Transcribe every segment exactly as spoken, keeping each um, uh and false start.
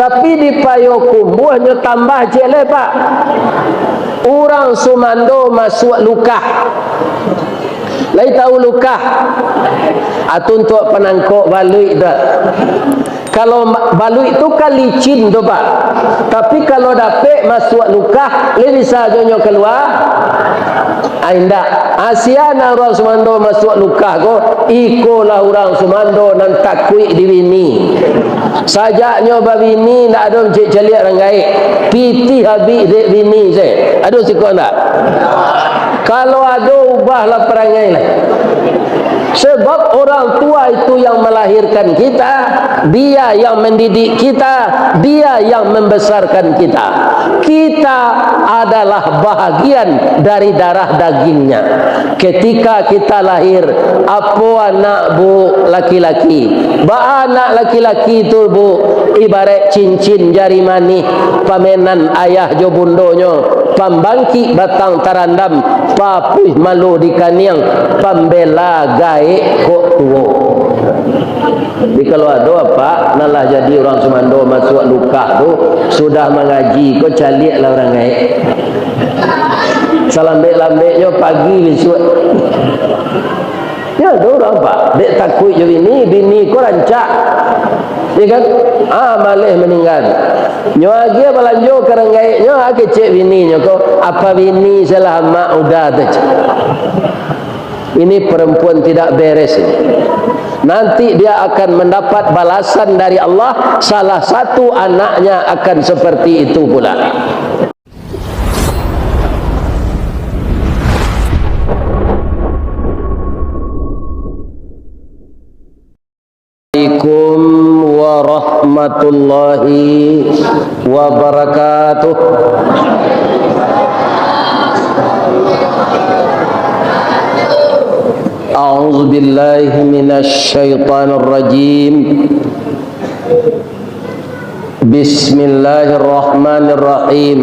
Tapi di Payokumbuah nyo tambah ciek lai, Pak. Urang sumando masuak lukah. Lai tahu lukah? Atau untuak panangkok baluik tu. Kalau ma-, baluik tu kan licin tu, Pak. Tapi kalau dapek masuak lukah, lai bisa jo nyo kalua? Ah, indak. Asia nan urang sumando masuak lukah ko, ikolah urang sumando nan takuik di bini. Sajaknyo babini, ndak ado mancaliak-caliak urang gaek. Pitih abih dek bini se. Ado siko ndak? Kalau ado, ubahlah parangai lah. Sebab orang tua itu yang melahirkan kita, dia yang mendidik kita, dia yang membesarkan kita. Kita adalah bahagian dari darah dagingnya. Ketika kita lahir, apo anak, Bu, laki-laki. Baa anak laki-laki tu, Bu, ibarat cincin jari manih, pamenan ayah jo bundonyo, pambangkik batang tarandam, papuih malu di kaniang, pambela gaek kok tuo. Jadi, kalau ado apak nan lah jadi urang sumando masuak lukah tu, sudah mangaji ko caliaklah urang gaek. Salambek-lambeknyo pagi bisuak. Yo, ado urang, Pak, dek takuik jo bini, bini ko rancak. Yo kan? Ah, maleh maningga. Nyo agiah balanjo ka urang gaeknyo, ah, kecek bininyo ko, "Apa bini salah amak udah tu?" Ini perempuan tidak beres ini. Nanti dia akan mendapat balasan dari Allah, salah satu anaknya akan seperti itu pula. Assalamualaikum warahmatullahi wabarakatuh. A'udzu billahi minasy syaithanir rajim. Bismillahirrahmanirrahim.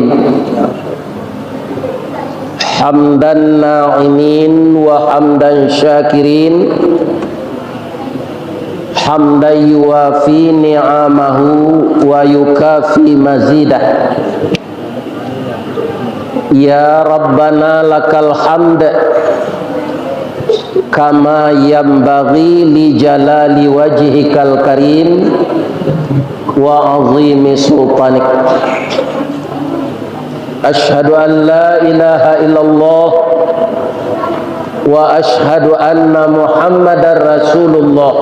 Hamdan na'imin wa hamdan syakirin. Hamdan yuwafi ni'amahu wa yukafi mazidah. Ya Rabbana lakal hamd, kama yanbaghi li jalali wajhikal karim wa azimi sultanik. Asyhadu an la ilaha illallah wa asyhadu anna Muhammadar Rasulullah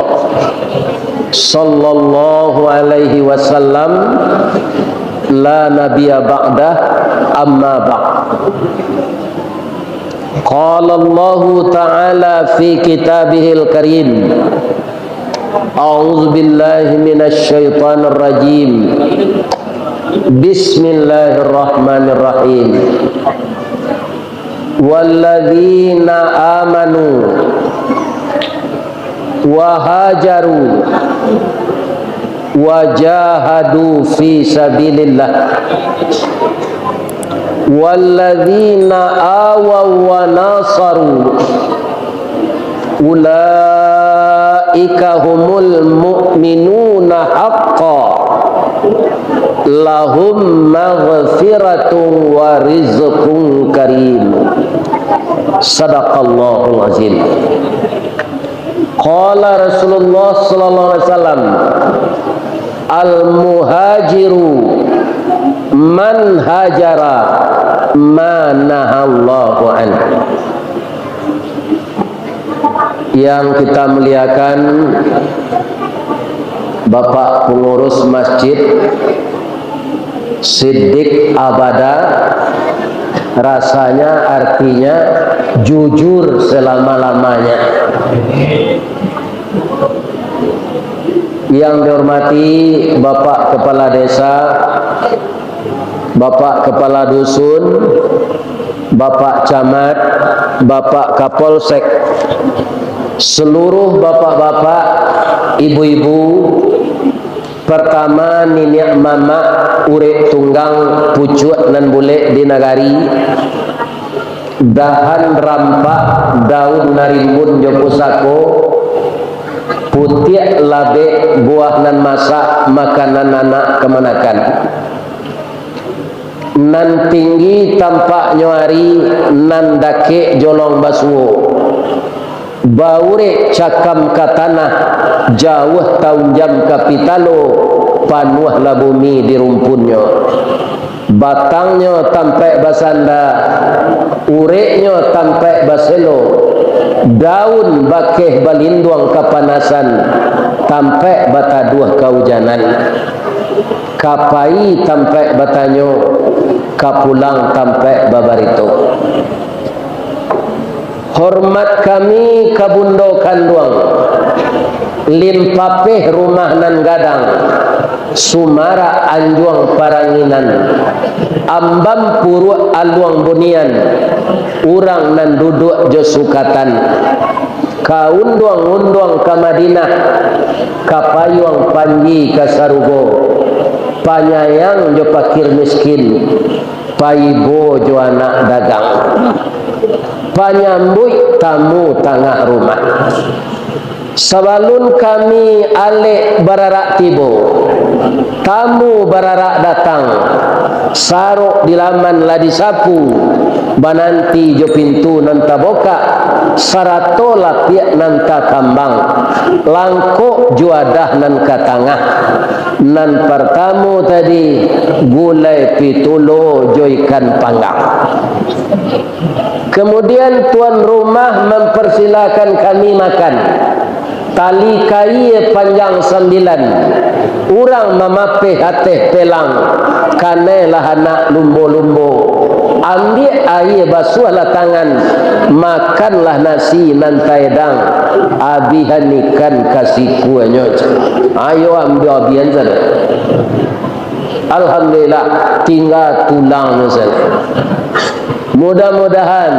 sallallahu alaihi wasallam, la nabiyya ba'dah, amma ba'd. Qala Allahu ta'ala fi kitabihil karim. A'udzu billahi minasy syaithanir rajim. Bismillahirrahmanirrahim. Walladzina amanu wa hajaru wa jahadu fi sabilillah. Walladzina awaw wa nasaru, ulaika humul mu'minuna haqqan, lahum maghfiratun wa rizqun karim. Sadaqallahul azim. Qala Rasulullah sallallahu alaihi wasallam, "Al-muhajiru man hajara ma nahallahu anhu." Yang kita muliakan, Bapak Pengurus Masjid, Siddiq Abada, rasanya artinya jujur selama-lamanya. Yang dihormati Bapak Kepala Desa, Bapak Kepala Dusun, Bapak Camat, Bapak Kapolsek, seluruh bapak-bapak, ibu-ibu, pertama niniak mamak, urek tunggang, pucuak nan bulek di nagari, dahan rampak, daun narimbun jo pusako, Putiak labek buah nan masak, makanan anak kamanakan. Nan tinggi tampaknyo ari, nan dakek jolong basuo. Baurek cakam ka tanah, jauah taunjam ka pitalo, panuahlah bumi di rumpunnyo. Batangnyo tampaik basanda, ureknyo tampaik baselo, daun bakeh balinduang kapanasan, tampaik bataduah kaujanan. Ka pai tampaik batanyo, ka pulang tampaik babarito. Hormat kami ka Bundo Kanduang, Limpapeh rumah nan gadang, Sumarak anjuang paranginan, Ambam puruak aluang bunian, urang nan duduak jo sukatan. Ka unduang-unduang ka Madinah, ka payuang panji ka sarugo, panyayang jo pakir miskin, paibo jo anak dagang, panyambuik tamu tangah rumah. Sabalun kami alek bararak tibo, tamu bararak datang, sarok di laman lah disapu, bananti jo pintu nan tabukak, sarato lapiak nan takambang, langkok juadah nan ka tangah. Nan partamu tadi, gulai pitulo jo ikan panggang. Kemudian tuan rumah mempersilakan kami makan. Tali kaia panjang sambilan, urang mamapeh ateh pelang, kanailah anak lumbo-lumbo. Ambiak aia, basuahlah tangan, makanlah nasi nan taedang, abihan ikan ka sikuanyo. Ayo ambiak abihan sajo. Alhamdulillah, tingga tulangnyo sajo. Mudah-mudahan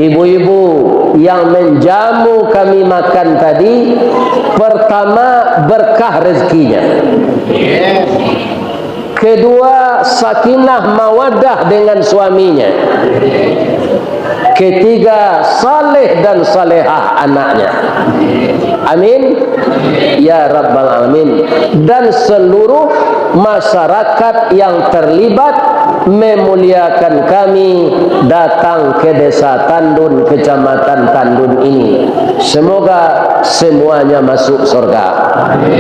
ibu-ibu yang menjamu kami makan tadi, pertama, berkah rezekinya. Kedua, sakinah mawadah dengan suaminya. Ketiga, saleh dan salehah anaknya. Amin. Ya Rabbal Alamin. Dan seluruh masyarakat yang terlibat memuliakan kami datang ke Desa Tandun, Kecamatan Tandun ini. Semoga semuanya masuk surga.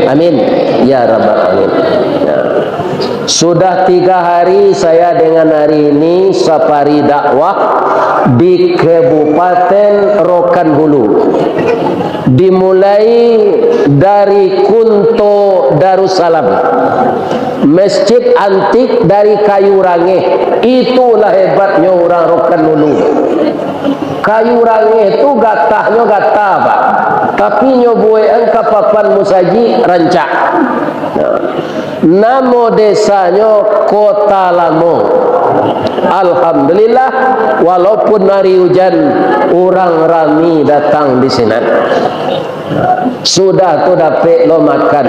Amin. Ya Rabbal Alamin. Ya. Sudah tiga hari saya dengan hari ini safari dakwah di Kabupaten Rokan Hulu. Dimulai dari Kunto Darussalam, masjid antik dari kayu rangeh. Itulah hebatnyo urang Rokan Hulu. Kayu rangeh tu gatahnyo gatah, Pak. Tapi nyo buekan ka papan musajik rancak. Namo desanyo Kota Lamo. Alhamdulillah, walaupun ari ujan, urang rami datang di sinan. Sudah tu dapek lo makan.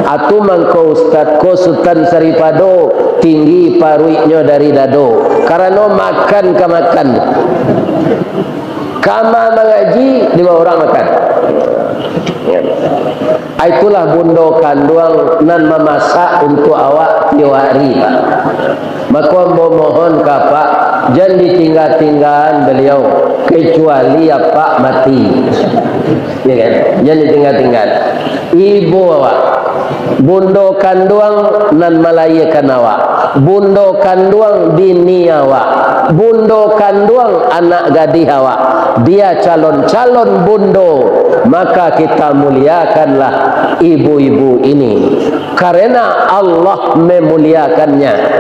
Atu mangko ustad ko Sutan Saripado, tinggi paruiknyo dari dado. Karano makan ka makan. Kama mangaji, dibao urang makan. Ah, itulah bundo kanduang nan mamasak untuak awak tiok ari, Pak. Mako, ambo mohon ka Apak, jan ditingga-tinggaan baliau, kecuali Apak mati. Ya kan? Jan ditingga-tinggaan. Ibu awak, bundo kanduang nan malahiakan awak, bundo kanduang bini awak, bundo kanduang anak gadih awak, dia calon-calon bundo, maka kita muliakanlah ibu-ibu ini. Karena Allah memuliakannya.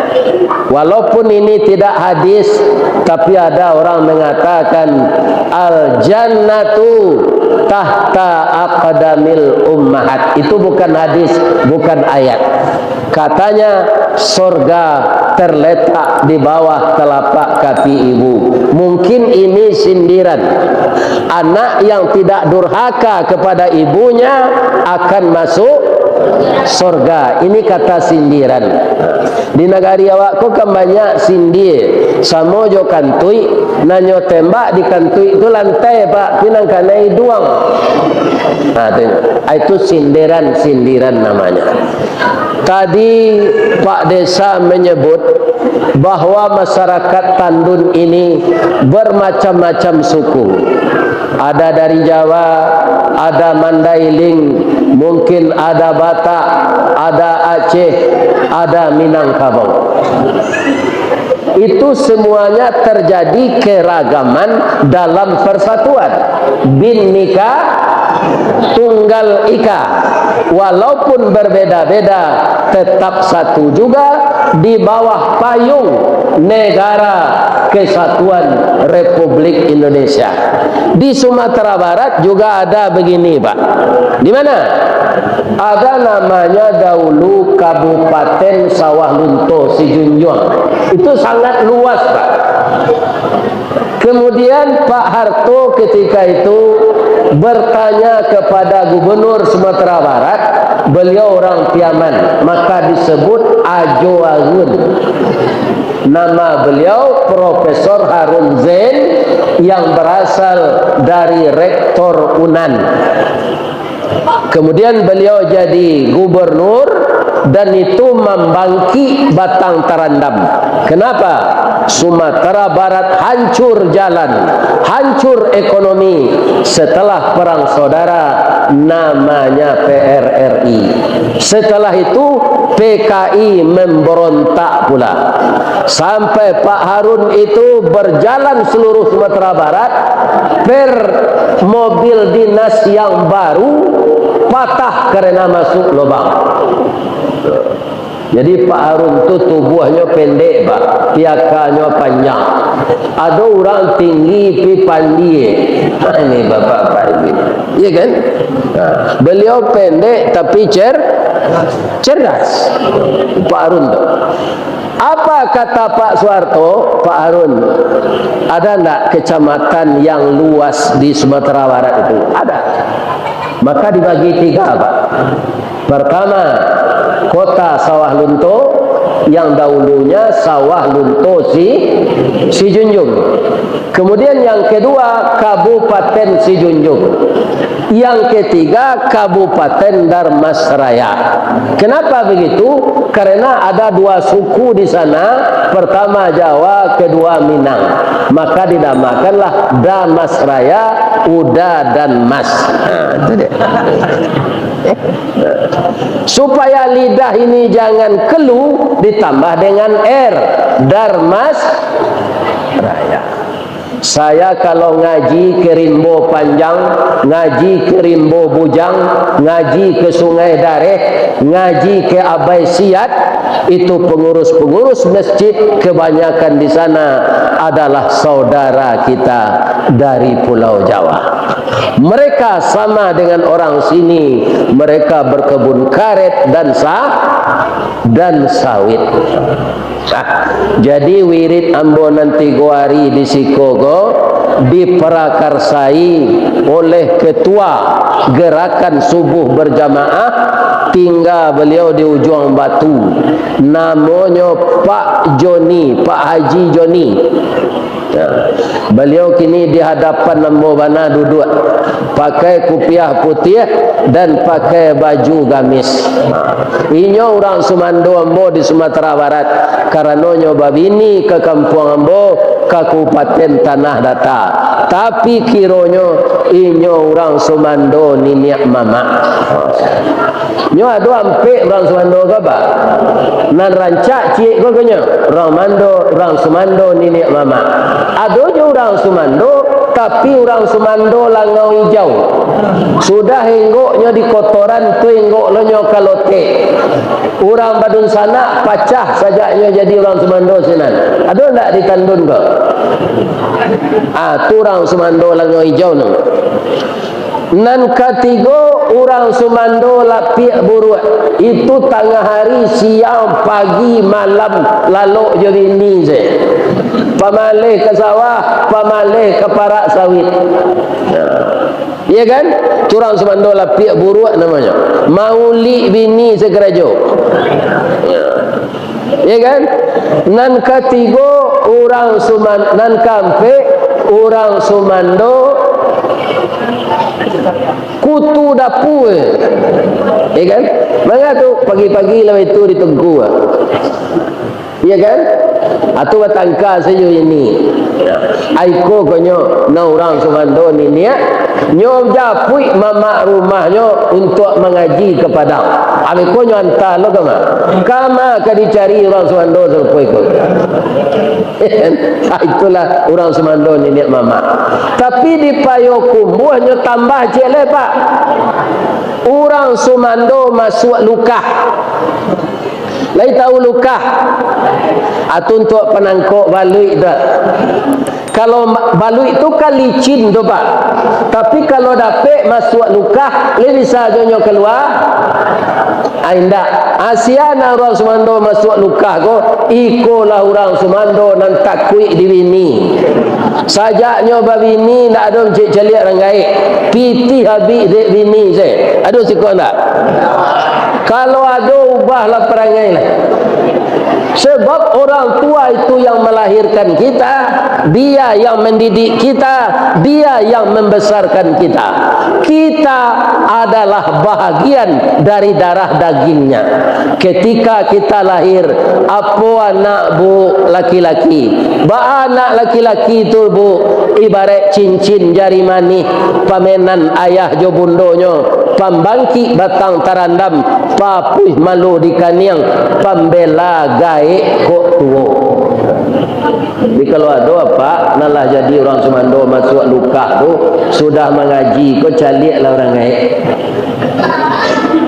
Walaupun ini tidak hadis, tapi ada orang mengatakan, "Al-jannatu tahta aqdamil ummahat." Itu bukan hadis, bukan ayat. Katanya, "Sorga terletak di bawah telapak kaki ibu." Mungkin ini sindiran. Anak yang tidak durhaka kepada ibunya akan masuk sorga. Ini kata sindiran. Di nagari awak ko kan banyak sindie, samo jo kantuik, nan nyo tembak di kantuik tu lantai, Pak, tapi nan kanai iduang. Nah, tu, ah, itu sindiran-sindiran namanya. Tadi Pak Desa menyebut bahwa masyarakat Tandun ini bermacam-macam suku. Ada dari Jawa, ada Mandailing, mungkin ada Batak, ada Aceh, ada Minangkabau. Itu semuanya terjadi keragaman dalam persatuan. Bhinneka Tunggal Ika. Walaupun berbeda-beda, tetap satu juga di bawah payung Negara Kesatuan Republik Indonesia. Di Sumatera Barat juga ada begini, Pak. Di mana? Ada namanya dahulu Kabupaten Sawah Lunto Sijunjuang. Itu sangat luas, Pak. Kemudian Pak Harto ketika itu bertanya kepada Gubernur Sumatera Barat, beliau orang Piaman, maka disebut Ajo Harun. Nama beliau Profesor Harun Zain yang berasal dari Rektor Unan. Kemudian beliau jadi gubernur, dan itu mambangkik batang tarandam. Kenapa? Sumatera Barat hancur jalan, hancur ekonomi setelah Perang Saudara, namanya P R R I. Setelah itu, P K I memberontak pula. Sampai Pak Harun itu berjalan seluruh Sumatera Barat, per mobil dinas yang baru patah karena masuk lubang. Jadi Pak Harun tu tubuhnyo pendek, Pak, piakanyo panjang. Ado urang tinggi pi pandie. Ini bapak-bapak ini. Iya kan? Nah, beliau pendek tapi cer-, cerdas. Pak Harun tu. Apa kata Pak Soeharto, "Pak Harun, ada ndak kecamatan yang luas di Sumatera Barat itu?" Ada. Maka dibagi tiga, Pak. Pertama, kota Sawah Lunto, yang dahulunya Sawah Lunto Si, Sijunjung. Kemudian yang kedua, Kabupaten Sijunjung. Yang ketiga, Kabupaten Dharmasraya. Kenapa begitu? Karena ada dua suku di sana, pertama Jawa, kedua Minang. Maka dinamakanlah Dharmasraya, Uda dan Mas. Nah, itu dia. Supaya lidah ini jangan kelu, ditambah dengan R. Dharmasraya. Saya kalau ngaji ke Rimbo Panjang, ngaji ke Rimbo Bujang, ngaji ke Sungai Dareh, ngaji ke Abai Siat, itu pengurus-pengurus masjid kebanyakan di sana adalah saudara kita dari Pulau Jawa. Mereka sama dengan orang sini, mereka berkebun karet dan sa-, dan sawit. Nah, jadi wirid ambo nan tigo ari di siko ko diprakarsai oleh ketua Gerakan Subuh Berjamaah, tingga beliau di Ujuang Batu. Namonyo Pak Joni, Pak Haji Joni. Nah, beliau kini di hadapan ambo bana duduak, pakai kupiah putiah dan pakai baju gamis. Inyo urang sumando ambo di Sumatera Barat, karano nyo babini ka kampuang ambo, Kabupaten Tanah Data. Tapi kironyo inyo urang sumando niniak mamak. Nyo ado ampek urang sumando ko, Pak. Nan rancak ciek ko, konyo. Urang mando, urang sumando niniak mamak. Ado jo urang sumando, tapi urang sumando langau ijau. Sudah enggoknyo di kotoran tu, enggok lo nyo ka lotek. Urang badunsanak pacah sajaknyo jadi urang sumando sinan. Ado ndak di Tandun ko? Ah, tu urang sumando langau ijau tu. Nan katigo, urang sumando lapiak buruak. Itu tangah hari, siang, pagi, malam, lalok jo bini se. Pamaleh ka sawah, pamaleh ka parak sawit. Nah, iya kan? Tu urang sumando lapiak buruak namonyo. Maulik bini sakarajo. Nah. Ya kan? Nan katigo, urang Suman-, nan kaampek, urang Sumando, kutu dapua. Ya kan? Manga tu, pagi-pagi lah itu ditunggu. Ya kan? Atau batangka sajo ini. Aiko konyo, na urang Sumando niniak, nyo japuik mamak rumahnyo untuak mangaji ka Padang. Abih ko nyo anta lo kama. Kama ka dicari urang Sumando sarupo iko. Itulah urang Sumando niniak mamak. Tapi di Payokumbuah nyo tambah ciek lai, Pak. Urang Sumando masuak lukah. Lai tahu lukah? Atau untuak panangkok baluik tu. Kalau ma-, baluik tu kan licin tu, Pak. Tapi kalau dapek masuak lukah, lai bisa jo nyo kalua? Ah, indak. Asia nan urang Sumando masuak lukah ko, ikolah urang Sumando nan takuik di bini. Sajak nyo babini, ndak ado cek caliak urang gaek. Pitih abih dek bini se. Ado siko ndak? Kalau ado, ubahlah parangai lah. Sebab orang tua itu yang melahirkan kita, dia yang mendidik kita, dia yang membesarkan kita. Kita adalah bahagian dari darah dagingnya. Ketika kita lahir, apo anak, Bu, laki-laki. Baa anak laki-laki tu, Bu, ibarat cincin jari manih, pamenan ayah jo bundonyo, pambangkik batang tarandam, papuih malu di kaniang, pambela gaek kok tuo. Jadi kalau ado apak nan lah jadi urang Sumando masuak lukah tu, sudah mangaji ko caliaklah urang gaek.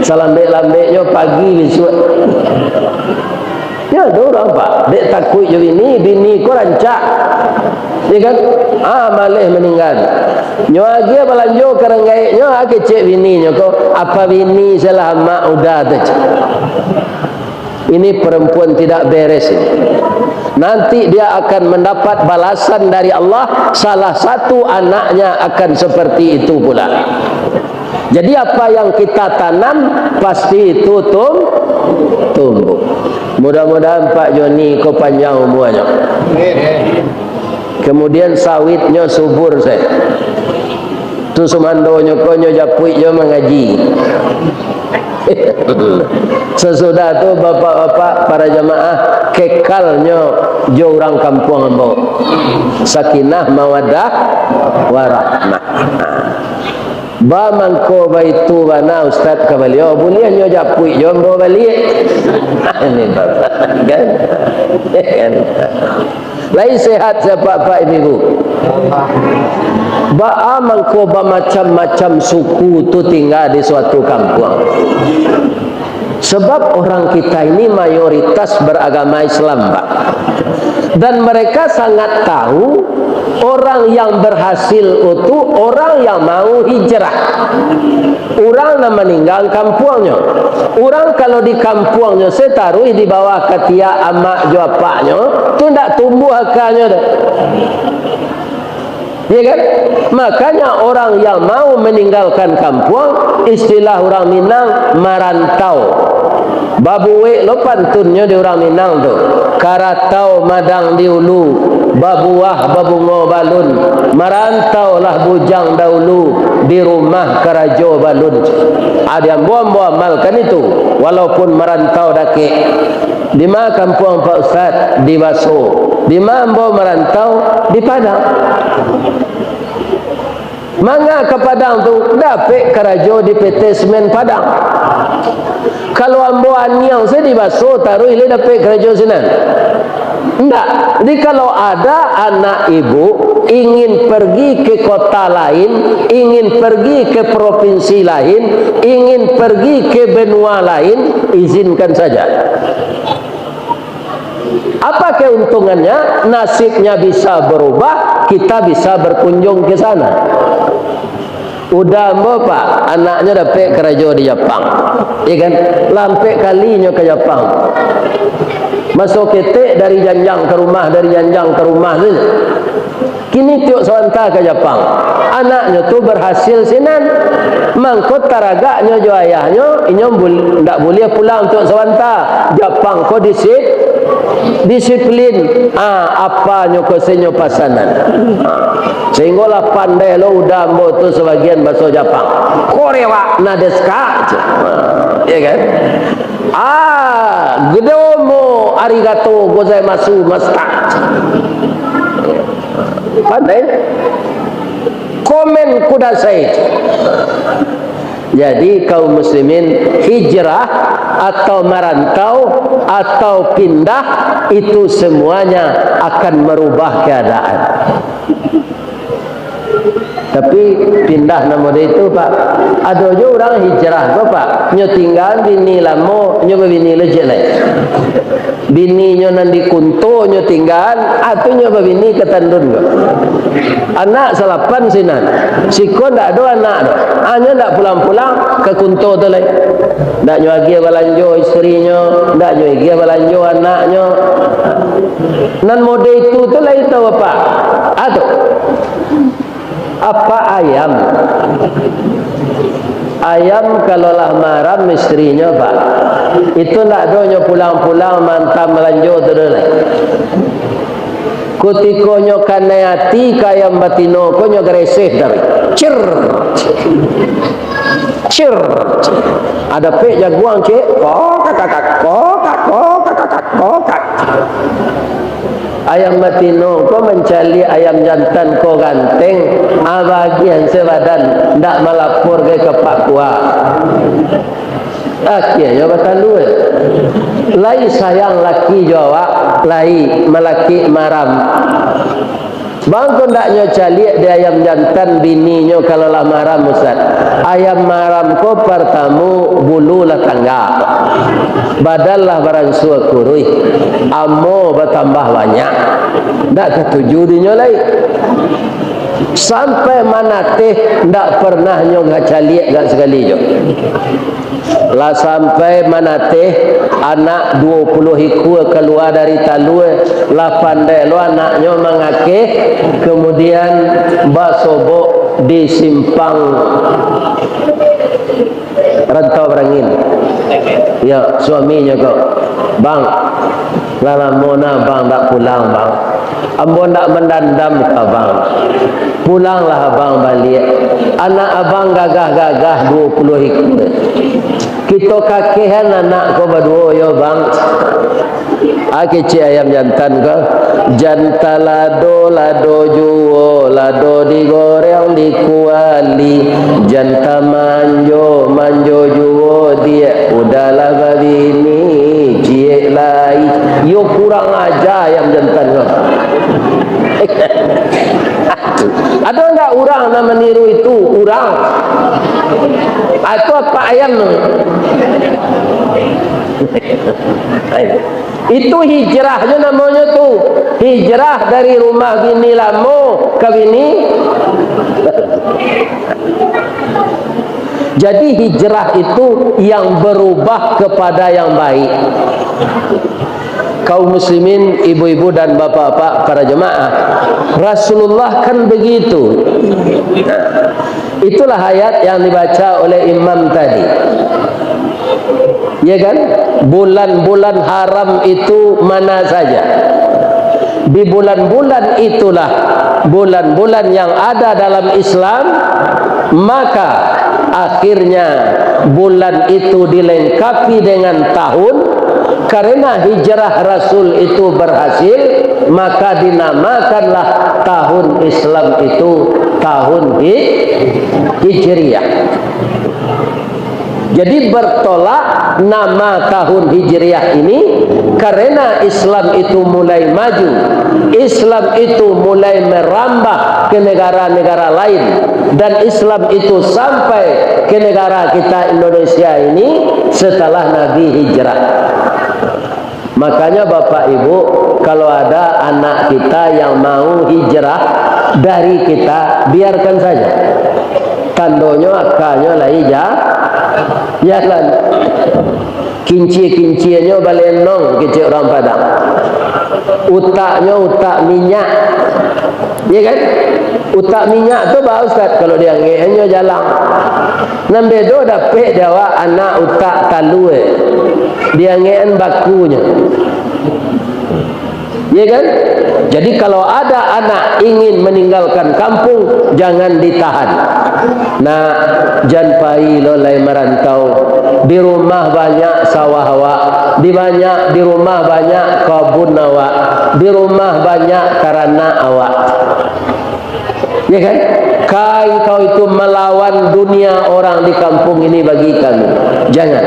Salambek-lambeknyo pagi bisuak. Nyo ado urang, Pak, dek takuik jo bini, bini ko rancak. Ya kan? Ah, maleh maningga. Nyo agiah balanjo ka urang gaeknyo, ah, kecek bininyo ko, "Apa bini salah amak udah tu?" Ini perempuan tidak beres ini. Nanti dia akan mendapat balasan dari Allah, salah satu anaknya akan seperti itu pula. Jadi, apa yang kita tanam, pasti itu tum-, tumbuh. Mudah-mudahan Pak Joni ko panjang umuanyo. Kemudian sawitnyo subur sajo. Tu sumandonyo ko nyo japuik jo mangaji. Sasudah tu, bapak-bapak, para jamaah, kekalnyo jo urang kampuang ambo. Sakinah, mawaddah, warahmah. Ba mangko baitu bana Ustaz ka baliau, buliah nyo japuik jo ambo baliak. Ini bapak, kan? Kan? Lai sehat sia, Pak, ibu-ibu? Baa mangko bamacam-macam suku tu tingga di suatu kampuang? Sebab orang kita ini mayoritas beragama Islam, Pak. Dan mereka sangat tahu orang yang berhasil itu orang yang mau hijrah. Urang nan maningga kampuangnyo. Urang kalau di kampuangnyo se taruih di bawah katiak amak jo apaknyo, tu ndak tumbuah akanyo tu. Ya kan? Makanya orang yang mau meninggalkan kampuang, istilah urang Minang, marantau. Babuek lo pantunnyo di urang Minang tu. Karatau madang di ulu, babuah babungo balun, marantaulah bujang dahulu, di rumah karajo balun. Ah, di ambo, ambo amalkan itu, walaupun marantau dakek. Di ma kampuang Pak Ustaz? Di Baso. Di ma ambo marantau? Di Padang. Manga ka Padang tu, dapek karajo di P T Semen Padang. Kalau ambo aniang se di Baso, taruih lai dapek karajo sinan? Ndak. Jadi, kalau ada anak ibu ingin pergi ke kota lain, ingin pergi ke provinsi lain, ingin pergi ke benua lain, izinkan saja. Apa keuntungannya? Nasibnya bisa berubah, kita bisa berkunjung ke sana. Uda ambo, Pak, anaknyo dapek karajo di Japang. Iya kan? Lah ampek kalinyo ka Japang. Maso ketek dari janjang ka rumah, dari janjang ka rumah tu. Kini tiok sabanta ka Japang. Anaknyo tu berhasil sinan. Mangko taragaknyo jo ayahnyo, inyo bul-, ndak buliah pulang tiok sabanta. Japang ko disi-, Disiplin, ah, apanyo ko senyo pasanan. Sehinggolah pandai lo uda ambo tu sabagian baso Japang. Korewa na desu ka? Ya kan? Ah, domo arigato gozaimasu, masta. Pandai. Komen kudasai. Jadi, kaum muslimin, hijrah atau marantau atau pindah, itu semuanya akan merubah keadaan. Tapi, pindah nan model itu, Pak. Ado jo urang hijrah ko, Pak. Nyo tinggaan bini lamo, nyo babini lo ciek lai. Bininyo nan di Kunto nyo tinggaan, atu nyo babini ka Tandun ko. Anak salapan sinan. Siko ndak ado anak doh. Anyo ndak pulang-pulang ka Kunto tu lai. Ndak nyo agiah balanjo istrinyo, ndak nyo agiah balanjo anaknyo. Nan model itu tu lai tau, Pak. Atu. Apak ayam. Ayam kalau lah maram istrinyo, Pak, itu ndak ado nyo pulang-pulang maanta balanjo tu doh lai. Kutiko nyo kanai ati ka ayam batino ko, nyo gareseh tadi. Cir. Cir. Ado pek jaguang, cek. Kokak, kokak, kokak, kokak, kokak. Ayam batino ko mancaliak ayam jantan ko ganteng, ah, bagian sabadan, ndak malapor ka Pak Kua. Akhianyo batalua. Lai sayang laki jo awak, lai malakik maram. Bang ko ndak nyo caliak di ayam jantan bininyo kalau lah maram, Ustaz? Ayam maram ko partamo bulu lah tanggak, badan lah baransua kuruih, amo batambah banyak. Ndak katuju dinyo lai. Sampai manateh ndak pernah nyo caliak gak sakali jo. Lah sampai manateh, anak duo puluah ikua kalua dari talua, lah pandai lo anaknyo mangakeh, kemudian basobok di simpang Rantau Barangin. Ya, suaminyo ko, "Bang, lah lamo nah abang ndak pulang, Bang." Ambo ndak mandandam ka abang. Pulanglah abang baliak. Anak abang gagah-gagah duo puluah ikua. Kito kakehan anak ko baduo yo, Bang. Ah, kecek ayam jantan ko. Janta lado, lado juo, lado digoreng di kuali. Janta manjo, manjo juo diak. Udahlah babini, ciek lai. Yo kurang aja ayam jantan ko. Ado ndak urang nan maniru itu? Urang. Atau apak ayam tu? Itu hijrah jo namonyo tu. Hijrah dari rumah bini lamo ka bini. Jadi hijrah itu yang berubah kepada yang baik. Kaum muslimin, ibu-ibu dan bapak-bapak para jemaah, Rasulullah kan begitu. Itulah ayat yang dibaca oleh imam tadi. Ya kan? Bulan-bulan haram itu mana saja. Di bulan-bulan itulah bulan-bulan yang ada dalam Islam, maka akhirnya bulan itu dilengkapi dengan tahun, karena hijrah Rasul itu berhasil, maka dinamakanlah tahun Islam itu tahun Hij-, Hijriah. Jadi, bertolak nama tahun Hijriah ini karena Islam itu mulai maju, Islam itu mulai merambah ke negara-negara lain, dan Islam itu sampai ke negara kita Indonesia ini setelah Nabi hijrah. Makanya, Bapak Ibu, kalau ada anak kita yang mau hijrah dari kita, biarkan saja. Tandonyo akanyo lai ja-, jalan. Kincia-kincianyo balenong, kecek urang Padang. Utaknyo utak minyak. Ya kan? Utak minyak tu ba, Ustaz, kalau diangekannyo jalang. Nan bedo dapek di awak anak utak talua. Diangekan bakunyo. Ya kan? Jadi, kalau ada anak ingin meninggalkan kampung, jangan ditahan. Nak, jan pai lo lai marantau. Di rumah banyak sawah awak. Di banyak, di rumah banyak kabun awak. Di rumah banyak taranak awak. Ya kan? Ka engkau itu melawan dunia orang di kampung ini bagi kami. Jangan.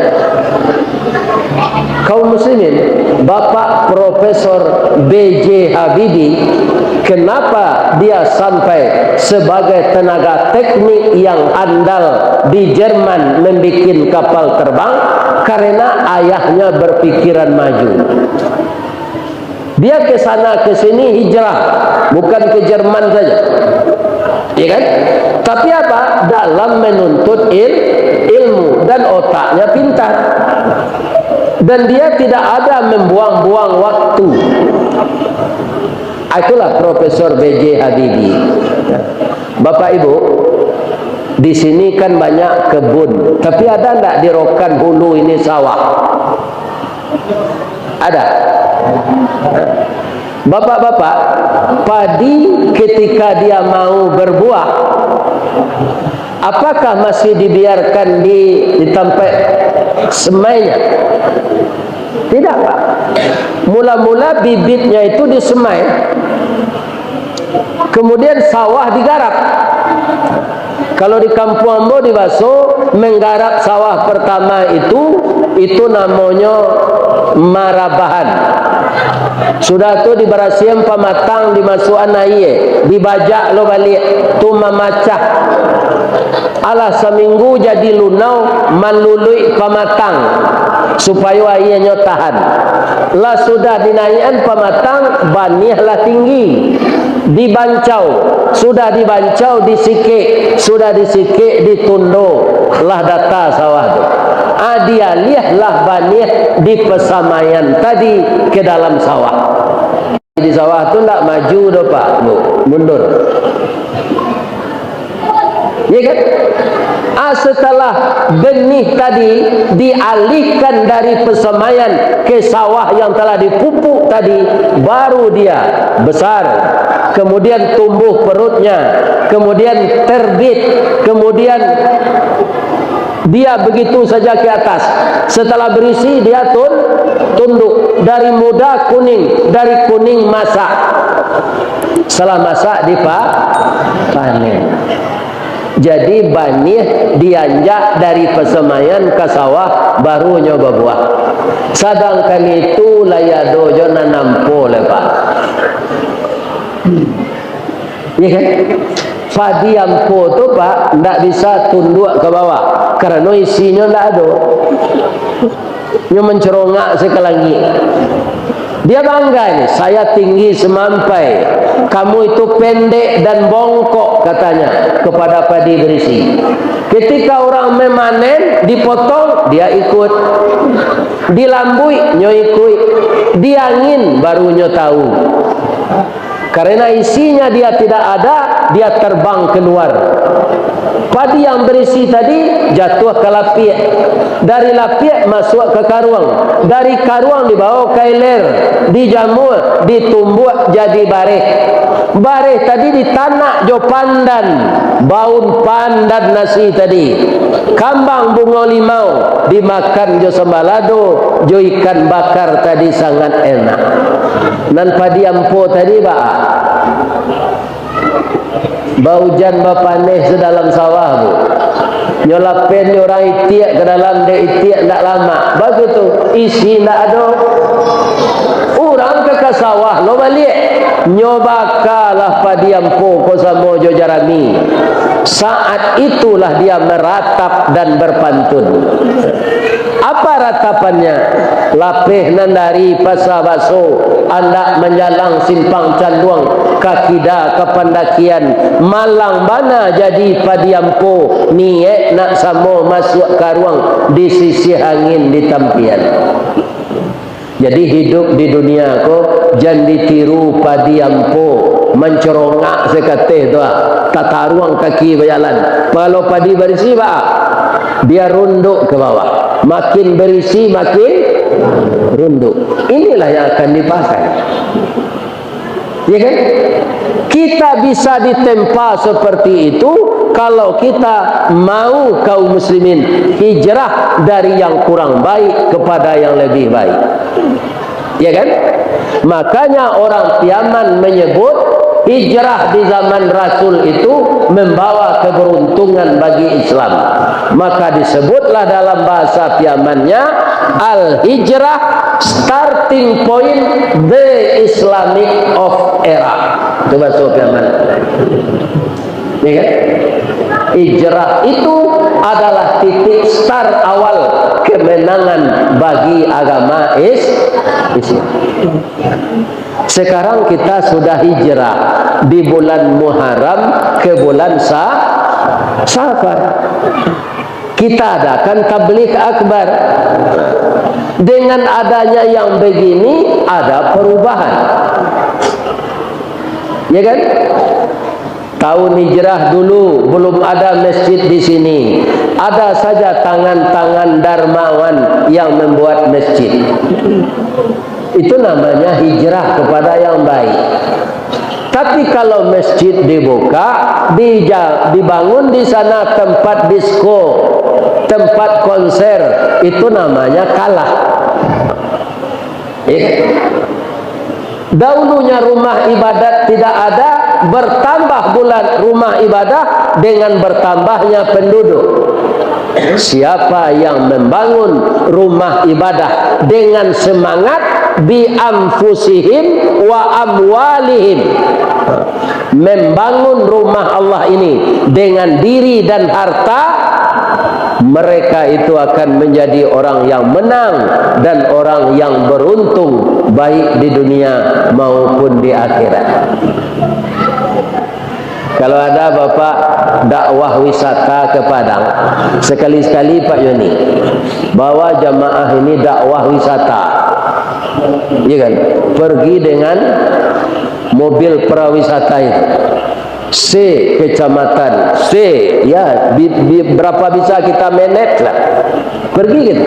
Kaum muslimin, Bapak Profesor B J Habibie, kenapa dia sampai sebagai tenaga teknik yang andal di Jerman membikin kapal terbang? Karena ayahnya berpikiran maju. Dia ke sana ke sini hijrah, bukan ke Jerman saja. Ya kan? Tapi apa? Dalam menuntut il-, ilmu, dan otaknya pintar. Dan dia tidak ada membuang-buang waktu. Itulah Profesor B J Habibie. Bapak Ibu, di sini kan banyak kebun, tapi ada ndak di Rokan Hulu ini sawah? Ada. Bapak-bapak, padi ketika dia mau berbuah, apakah masih dibiarkan di, di tampek semainya? Tidak, Pak. Mula-mula bibitnya itu disemai, kemudian sawah digarap. Kalau di kampuang ambo di Baso, menggarap sawah pertama itu, itu namonyo marabahan. Sudah tu dibarasian pamatang, dimasukan aia, dibajak lo baliak, tu mamacah. Alah saminggu jadi lunau, maluluik pamatang, supayo aianyo tahan. Lah sudah dinaiakan pamatang, baniah lah tinggi. Dibancau, sudah dibancau, disikik, sudah disikik, ditundo, lah data sawah tu. Ah, dialiah lah baniah di pasamaian tadi ke dalam sawah. Di sawah tu ndak maju doh, Pak, Bu, mundur. Ya kan? Ah, setelah benih tadi dialihkan dari pasamaian ke sawah yang telah dipupuk tadi, baru dia besar. Kemudian tumbuh perutnya, kemudian terbit, kemudian dia begitu saja ke atas. Setelah berisi, dia tun-, tunduk. Dari muda kuning, dari kuning masak. Setelah masak, dipa-, panen. Jadi, baniah dianjak dari pasamaian ka sawah, baru nyo babuah. Sadangkan itu, lai ado jo nan ampo lai, Pak. Iya kan? Padi ampo tu, Pak, ndak bisa tunduak ka bawah, karano isinyo ndak ado. Nyo mancerongak se ka langik. Dia bangga ni, "Saya tinggi semampai, kamu itu pendek dan bongkok," katanya kepada padi berisi. Ketika orang memanen, dipotong, dia ikut. Dilambuik, nyo ikuik. Diangin, baru nyo tahu. Karena isinya dia tidak ada, dia terbang keluar. Padi yang berisi tadi jatuh ke lapiak. Dari lapiak masuk ke karuang. Dari karuang dibawa ka iler, dijamur, ditumbuak jadi bareh. Bareh tadi ditanak jo pandan, baun pandan nasi tadi. Kambang bungo limau dimakan jo sambalado, jo ikan bakar tadi sangat enak. Nan padi ampo tadi, baa? Baujan bapaneh sadalam sawah tu. Nyo lapen nyo urang itiak ka dalam, dek itiak ndak lamak. Bagitu, isi ndak ado. Urang ka, ka sawah lo baliak. Nyo bakalah padi ampo ko samo jo jarami. Saat itulah dia meratap dan berpantun. Apa ratapannya? Lapeh nan dari Pasa Baso, andak manjalang Simpang Canduang, ka kida ka pandakian, malang bana jadi padi ampo, niek nak samo masuak karuang, disisiah angin di tampian. Jadi, hidup di dunia ko jan ditiru padi ampo, mancorongak sakateh tu, ah, tataruang kaki bajalan. Kalau padi barisi, baa? Dia runduk ka bawah. Makin barisi, makin runduk. Inilah yang akan dipakai. Ya kan? Kita bisa ditempa seperti itu kalau kita mau, kaum muslimin, hijrah dari yang kurang baik kepada yang lebih baik. Ya kan? Makanya orang Piaman menyebut hijrah di zaman Rasul itu membawa keberuntungan bagi Islam. Maka disebutlah dalam bahasa Piamannya, "Al-hijrah starting point the Islamic of era." Itu bahasa Piaman. Ya kan? Hijrah itu adalah titik start awal kemenangan bagi agama Is-, Islam. Sekarang kita sudah hijrah di bulan Muharram ke bulan Sa-, Safar. Kita adakan tabligh akbar. Dengan adanya yang begini, ada perubahan. Ya kan? Tahun hijrah dulu belum ada masjid di sini. Ada saja tangan-tangan dermawan yang membuat masjid. Itu namanya hijrah kepada yang baik. Tapi kalau masjid dibuka, dija-, dibangun di sana tempat disko, tempat konser, itu namanya kalah. Ya. Dahulunya rumah ibadat tidak ada, bertambah pula rumah ibadah dengan bertambahnya penduduk. Siapa yang membangun rumah ibadah dengan semangat bi anfusihim wa amwalihim, membangun rumah Allah ini dengan diri dan harta, mereka itu akan menjadi orang yang menang dan orang yang beruntung, baik di dunia maupun di akhirat. Kalau ada Bapak dakwah wisata ke Padang, sekali-sekali Pak Yoni, bawa jamaah ini dakwah wisata. Iya kan? Pergi dengan mobil pariwisata itu. Se kecamatan, se, ya, bi-, bi-, berapa bisa kita manage lah. Pergi gitu.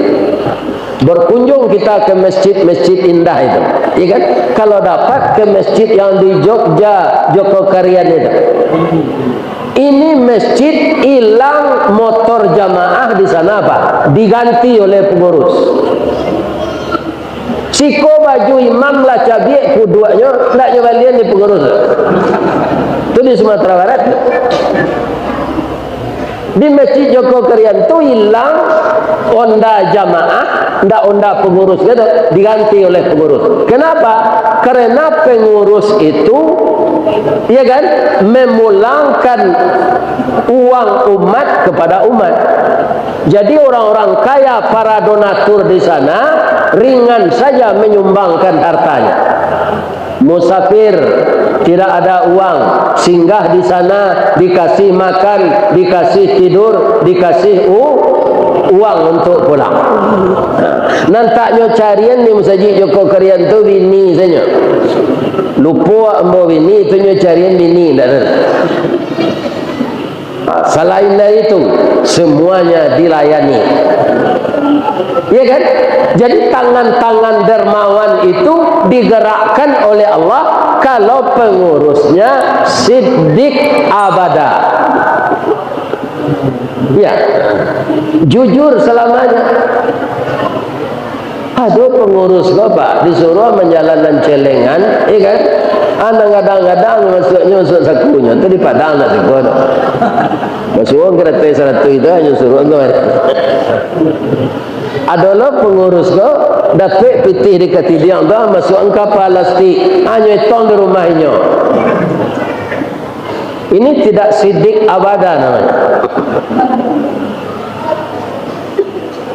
Berkunjung kita ke masjid-masjid indah itu, ya kan? Kalau dapat ke masjid yang di Jogja, Jokokarian itu. Ini masjid hilang motor jamaah di sana apa? Diganti oleh pengurus. Siko baju imam lah cabiak kuduaknyo, ndak nyo balian di pengurus. Tu di Sumatera Barat. Di Masjid Jokokarian tu ilang onda jamaah, ndak onda pengurus gitu, diganti oleh pengurus. Kenapa? Karena pengurus itu, ya kan, memulangkan uang umat kepada umat. Jadi orang-orang kaya, para donatur di sana, ringan saja menyumbangkan hartanya. Musafir, tidak ada uang, singgah di sana, dikasih makan, dikasih tidur, dikasih u-, uang untuk pulang. Nan tak nyo carian di Masjid Jokokarian tu bini sajo. Lupo ambo bini tu, nyo carian bini, ndak ada. Nah, selain dari itu, semuanya dilayani. Ya kan? Jadi, tangan-tangan dermawan itu digerakkan oleh Allah kalau pengurusnya siddiq abada. Ya, jujur selamanya. Ado pangurus ko, Pak, disuruah manjalankan celengan, iyo kan? Ah, nan gadang-gadang masuaknyo, masuak sakunyo, tu di Padang ndak siko tu. Masuak karatai saratuih tu, hanyo suruah tu. Ado lo pangurus ko, dapek pitih di katidiang tu, masuak ka palastik, hanyo etong di rumah inyo. Ini tidak siddiq abada namanya.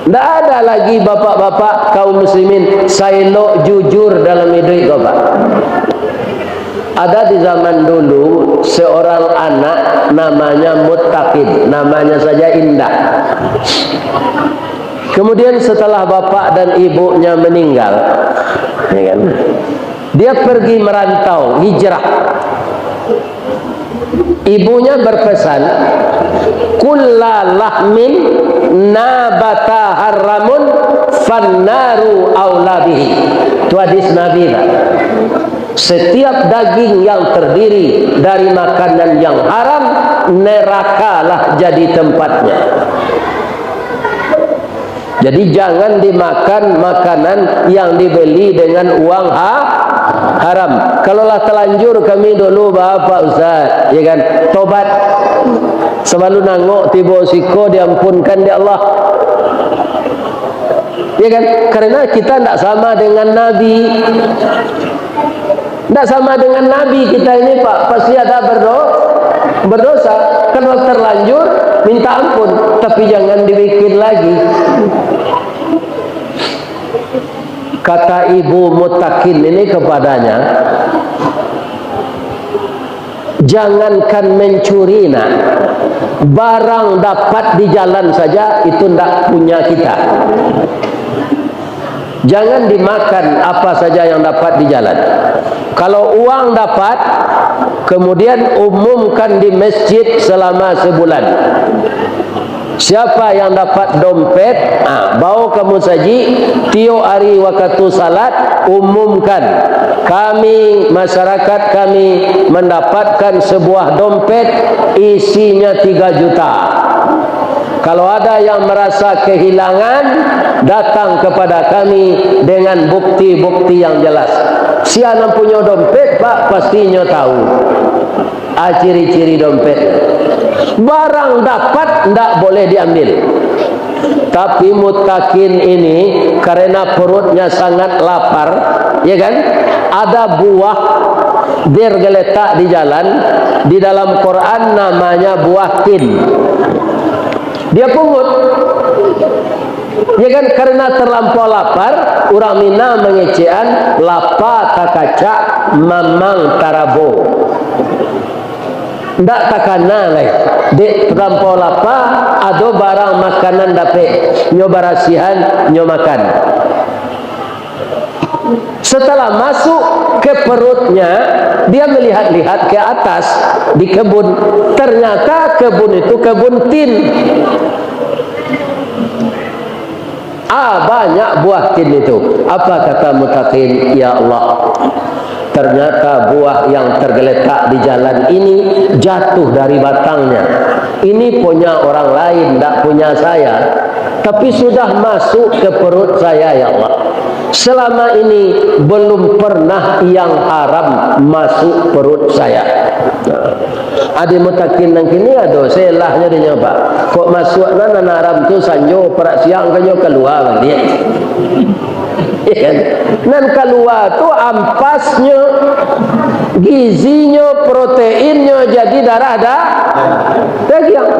Ndak ada lagi bapak-bapak kaum muslimin saelok jujur dalam iduik ko, Pak. Ada di zaman dulu seorang anak namanya Muttaqin, namanya saja indah. Kemudian setelah bapak dan ibunya meninggal, ya kan, dia pergi merantau, hijrah. Ibunya berpesan, "Kulla lahmin nabata haramun, fannaru aula bihi. Itu hadis Nabi, Pak. Setiap daging yang terdiri dari makanan yang haram, nerakalah jadi tempatnya. Jadi, jangan dimakan makanan yang dibeli dengan uang ha-, haram. Kalau lah telanjur kami dulu, Bapak Ustaz, ya kan, tobat. Sabalun angok tibo siko, diampunkan dek Allah. Ya kan? Karena kita ndak sama dengan Nabi. Ndak sama dengan Nabi kita ini, Pak. Pasti ada berdo-, berdosa. Kalau terlanjur, minta ampun. Tapi jangan dibikin lagi. Kata Ibu Mutakin ini kepadanya, "Jangankan mencuri, nak. Barang dapat di jalan saja, itu ndak punya kita." Jangan dimakan apa saja yang dapat di jalan. Kalau uang dapat, kemudian umumkan di masjid selama sebulan. Siapa yang dapat dompet, ah, bawa ka musajik, tiok ari wakatu salat, umumkan, "Kami, masyarakat kami, mendapatkan sebuah dompet, isinya tiga juta." Kalau ada yang merasa kehilangan, datang kepada kami dengan bukti-bukti yang jelas. Sia nan punyo dompet, Pak, pasti nyo tahu. Ah, ciri-ciri dompet. Barang dapat, ndak boleh diambil. Tapi Mutakin ini, karena perutnya sangat lapar, ya kan? Ada buah tergeletak di jalan, di dalam Quran namanya buah tin. Dia pungut. Ya kan, karena terlampau lapar, urang Minang mangecekan, "Lapa takacak, mamang tarabo." Ndak takana lai, dek terlampau lapa, ado barang makanan dapek, nyo barasiahan, nyo makan. Setelah masuk ke perutnya, dia melihat-lihat ke atas di kebun. Ternyata kebun itu kebun tin. Ah, banyak buah tin itu. Apa kata Mutakin? "Ya Allah, ternyata buah yang tergeletak di jalan ini jatuh dari batangnya. Ini punya orang lain, ndak punya saya. Tapi sudah masuk ke perut saya, ya Allah. Selama ini belum pernah yang haram masuk perut saya." Nah, ade Mutakin nan kini ado selahnyo dinyo, Pak. Kok masuak nan, nan haram tu sanjo, parak siang ka nyo kalua baliak. Ya kan? Nan kalua tu ampasnyo, gizinyo, proteinnyo jadi darah da-, dagiang.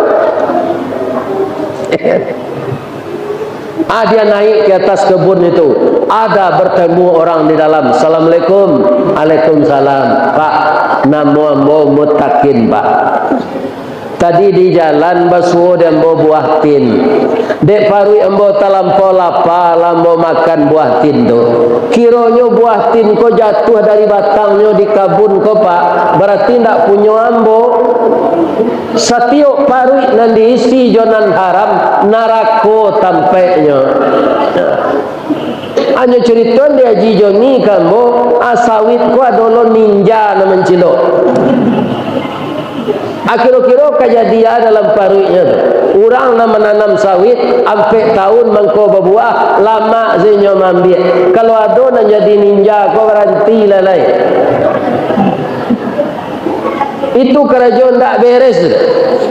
Ah, dia naik ke atas kebun itu. Ada bertemu orang di dalam. "Assalamualaikum." "Waalaikumsalam." "Pak, namo ambo Mutakin, Pak. Tadi di jalan basuo di ambo buah tin. Dek paruik ambo talampau lapa, lah ambo makan buah tin tu. Kironyo buah tin ko jatuah dari batangnyo di kabun ko, Pak. Barati ndak punyo ambo." Satiok paruik nan diisi jo nan haram, narako tampaiknyo. Hanyo curito di Haji Joni ka ambo, ah, sawit ko ado lo ninja nan mancilok. Ah, kiro-kiro kajadian dalam paruiknyo tu, urang nan mananam sawit, ampek taun mangko babuah, lamak se inyo maambiak. Kalau ado nan jadi ninja ko, baranti lah lai. Itu karajo ndak beres tu.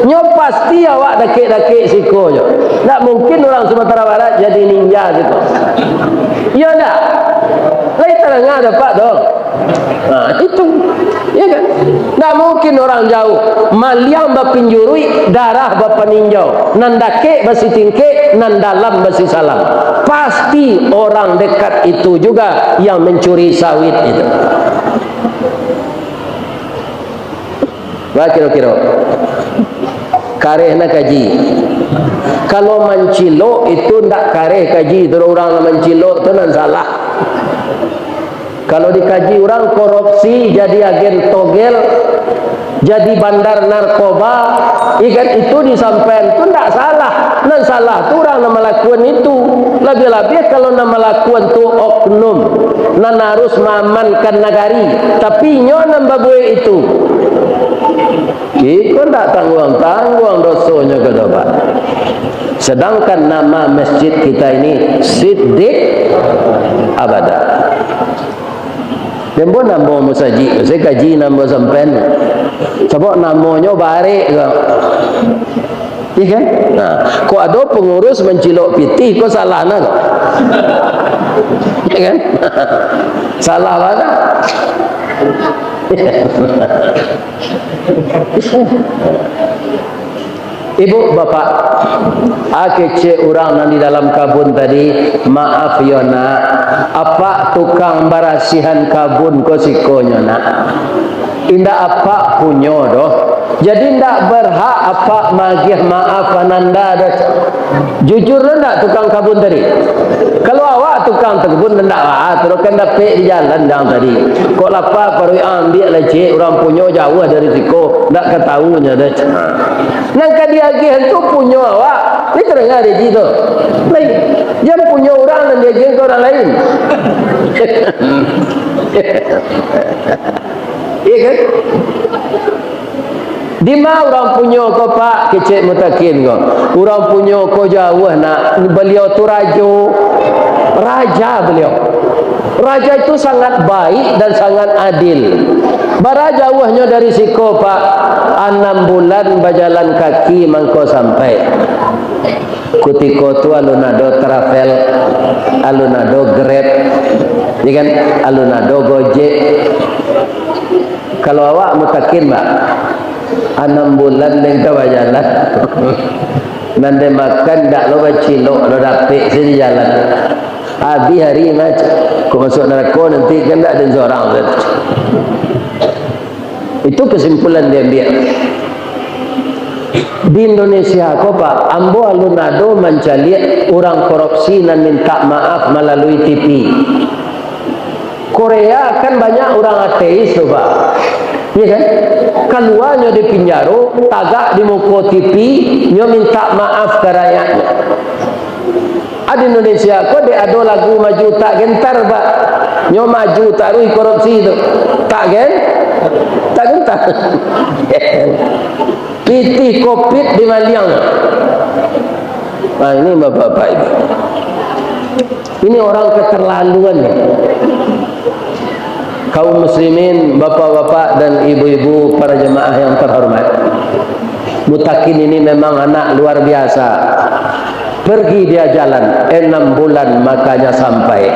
Nyo pasti awak dakek-dakek siko nyo. Ndak mungkin urang Sumatera Barat jadi ninja siko. Iyo ndak? Lai tadanga dek Apak tu. Nah, itu. Ya kan? Ndak mungkin orang jauh. Maliang bapinjuruik, darah bapaninjau. Nan dakek basitingkek, nan dalam basisalam. Pasti orang dekat itu juga yang mencuri sawit itu. Bah, kiro-kiro. Kareh na kaji. Kalau mancilok itu ndak kareh kaji, tu urang mancilok tu nan salah. Kalau dikaji urang korupsi jadi agen togel, Jadi bandar narkoba, ikan itu disampaian tu ndak salah. Nan salah tu urang nan malakuan itu. Labiah-labiah kalau nan malakuan tu oknum, nan harus maamankan nagari, tapi inyo nan babuek itu. Iko ndak tangguang-tangguang dosonyo, kata Pak. Sedangkan nama masjid kita ini Siddiq Abada. Dembo namo musajik, saya kaji namo sampean. Sabab namonyo barek ko. Iya kan? Nah, kok ado pangurus mancilok pitih, kok salah nah kok. Iya kan? Salah bana. Ibu, bapak, a kecek urang nan di dalam kabun tadi, maaf yo nak, apak tukang barasihan kabun ko sikonyo nak. Indak apak punyo doh. Jadi indak berhak apak magiah maaf ananda doh. Jujur lo ndak tukang kabun tadi? Kalau awak tukang kabun ndak lah, tu kan dapek di jalan jang tadi. Kok lapa paruik, ambiak lah cek, urang punyo jauah dari siko, ndak ka tahu nyo doh. Nan ka diagiahan tu punyo awak. Ni tarang ado ji tu. Lain. Jan punyo urang nan diagiahan ka urang lain. Iya kan? Dima urang punyo ko, Pak, kecek Mutakin ko. Urang punyo ko jauah nak. Baliau tu rajo. Raja baliau. Raja itu sangat baik dan sangat adil. Bara jauahnyo dari siko, Pak? Anam bulan bajalan kaki mangko sampai. Kutiko tu alun ado travel, alun ado Grab, ya kan? Alun ado Gojek. Kalau awak Mutakin, Pak, anam bulan den ka bajalan. Nan den makan dak lo bacilok, lo dapek sajo di jalan. Abih ari mah, kok masuak narako nanti kan dak den sorang tu. Itu kesimpulan diambiak. Di Indonesia ko, Pak, ambo alun ado mancaliak urang korupsi nan mintak maaf malalui T V. Korea kan banyak urang ateis tu, Pak. Iya kan? Kaluanyo di pinjaro, tagak di muko T V, nyo mintak maaf ka rakyatnyo. A, di Indonesia ko dek ado lagu maju tak gentar, Pak. Nyo maju taruih korupsi tu. Tak gen-, tak gentar. Pitih kopit di maliang. Nah, ini bapak-bapak ibu. Ini orang keterlaluan ya. Kaum muslimin, bapak-bapak dan ibu-ibu, para jemaah yang terhormat. Mutakin ini memang anak luar biasa. Pergi dia jalan enam bulan, makanya sampai.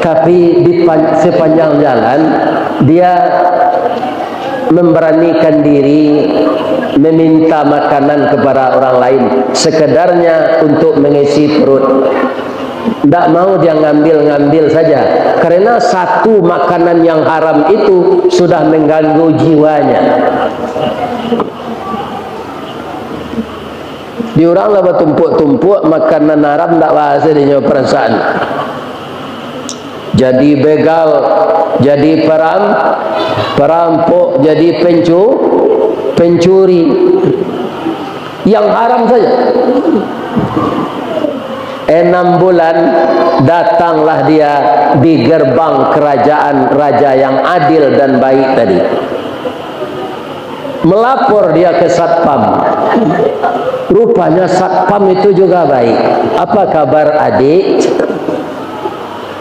Tapi di pan-, sepanjang jalan, dia memberanikan diri meminta makanan kepada orang lain, sekedarnya untuk mengisi perut. Ndak mau dia ngambil-ngambil saja, karena satu makanan yang haram itu sudah mengganggu jiwanya. Di urang lah batumpuak-tumpuak makanan haram, ndak bahasa dinyo perasaan. Jadi begal, jadi peram-, perampok, jadi pencu-, pencuri. Yang haram saja. Enam bulan, datanglah dia di gerbang kerajaan raja yang adil dan baik tadi. Melapor dia ke satpam. Rupanya satpam itu juga baik. "Apa kabar, adik?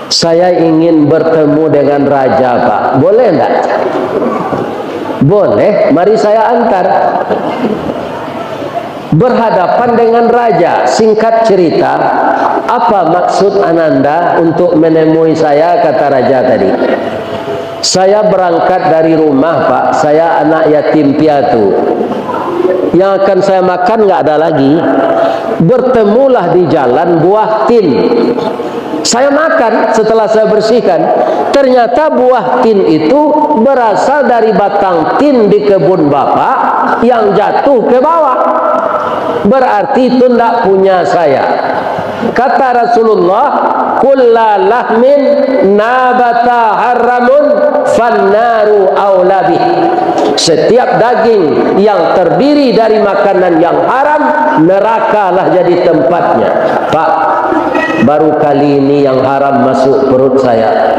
Saya ingin bertemu dengan raja, Pak. Boleh ndak?" "Boleh, mari saya antar." Berhadapan dengan raja, singkat cerita, "Apa maksud ananda untuk menemui saya?" kata raja tadi. "Saya berangkat dari rumah, Pak. Saya anak yatim piatu. Yang akan saya makan nggak ada lagi." Bertemulah di jalan buah tin. Saya makan setelah saya bersihkan. Ternyata buah tin itu berasal dari batang tin di kebun bapak yang jatuh ke bawah. Berarti itu ndak punya saya. Kata Rasulullah, "Kulla lahmin nabata haramun fannaru aula bih." Setiap daging yang terdiri dari makanan yang haram, nerakalah jadi tempatnya. Pak, baru kali ini yang haram masuk perut saya.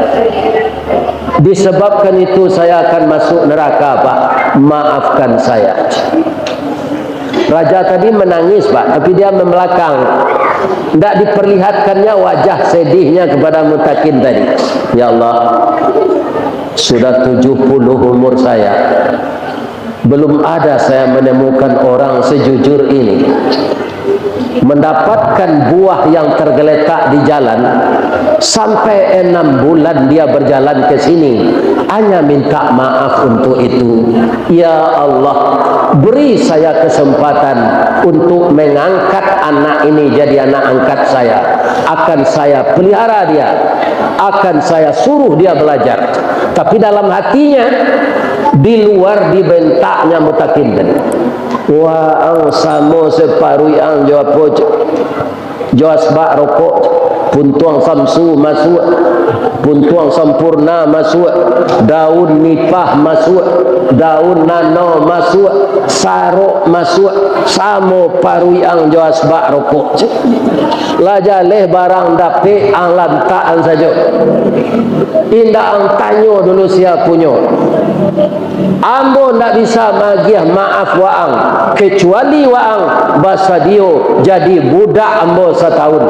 Disebabkan itu saya akan masuk neraka, Pak. Maafkan saya. Raja tadi menangis, Pak, tapi dia membelakang. Ndak diperlihatkannya wajah sedihnya kepada Mutakin tadi. Ya Allah, sudah tujuh puluh umur saya, belum ada saya menemukan orang sejujur ini. Mendapatkan buah yang tergeletak di jalan, sampai enam bulan dia berjalan ke sini, hanya minta maaf untuk itu. Ya Allah, beri saya kesempatan untuk mengangkat anak ini jadi anak angkat saya. Akan saya pelihara dia, akan saya suruh dia belajar. Tapi dalam hatinya, di luar dibentaknya Mutakin tadi. Waang samo saparuik ang jo apo, cek? Jo asbak rokok, puntuang samsu masuak, puntuang sampurna masuak, daun nipah masuak, daun nano masuak, sarok masuak, samo paruik ang jo asbak rokok. Lah jaleh barang dapek, ang lantakan sajo. Indak ang tanyo dulu sia punyo. Ambo ndak bisa magiah maaf waang, kecuali waang basadio jadi budak ambo satahun.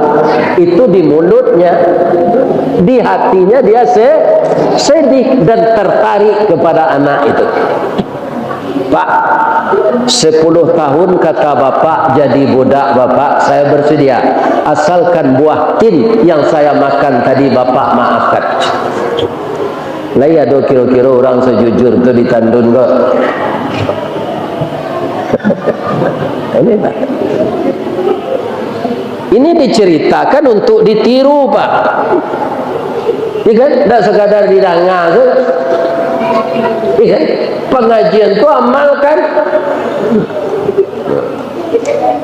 Itu di mulutnya, di hatinya dia se-, sedih dan tertarik kepada anak itu. Pak, sepuluh tahun kata bapak jadi budak bapak, saya bersedia. Asalkan buah tin yang saya makan tadi bapak maafkan. Lai ado kiro-kiro urang sajujur tu di Tandun ko? Ini, Pak. Ini diceritakan untuk ditiru, Pak. Iya kan? Ndak sekadar didanga tu. Iya kan? Pengajian tu amalkan.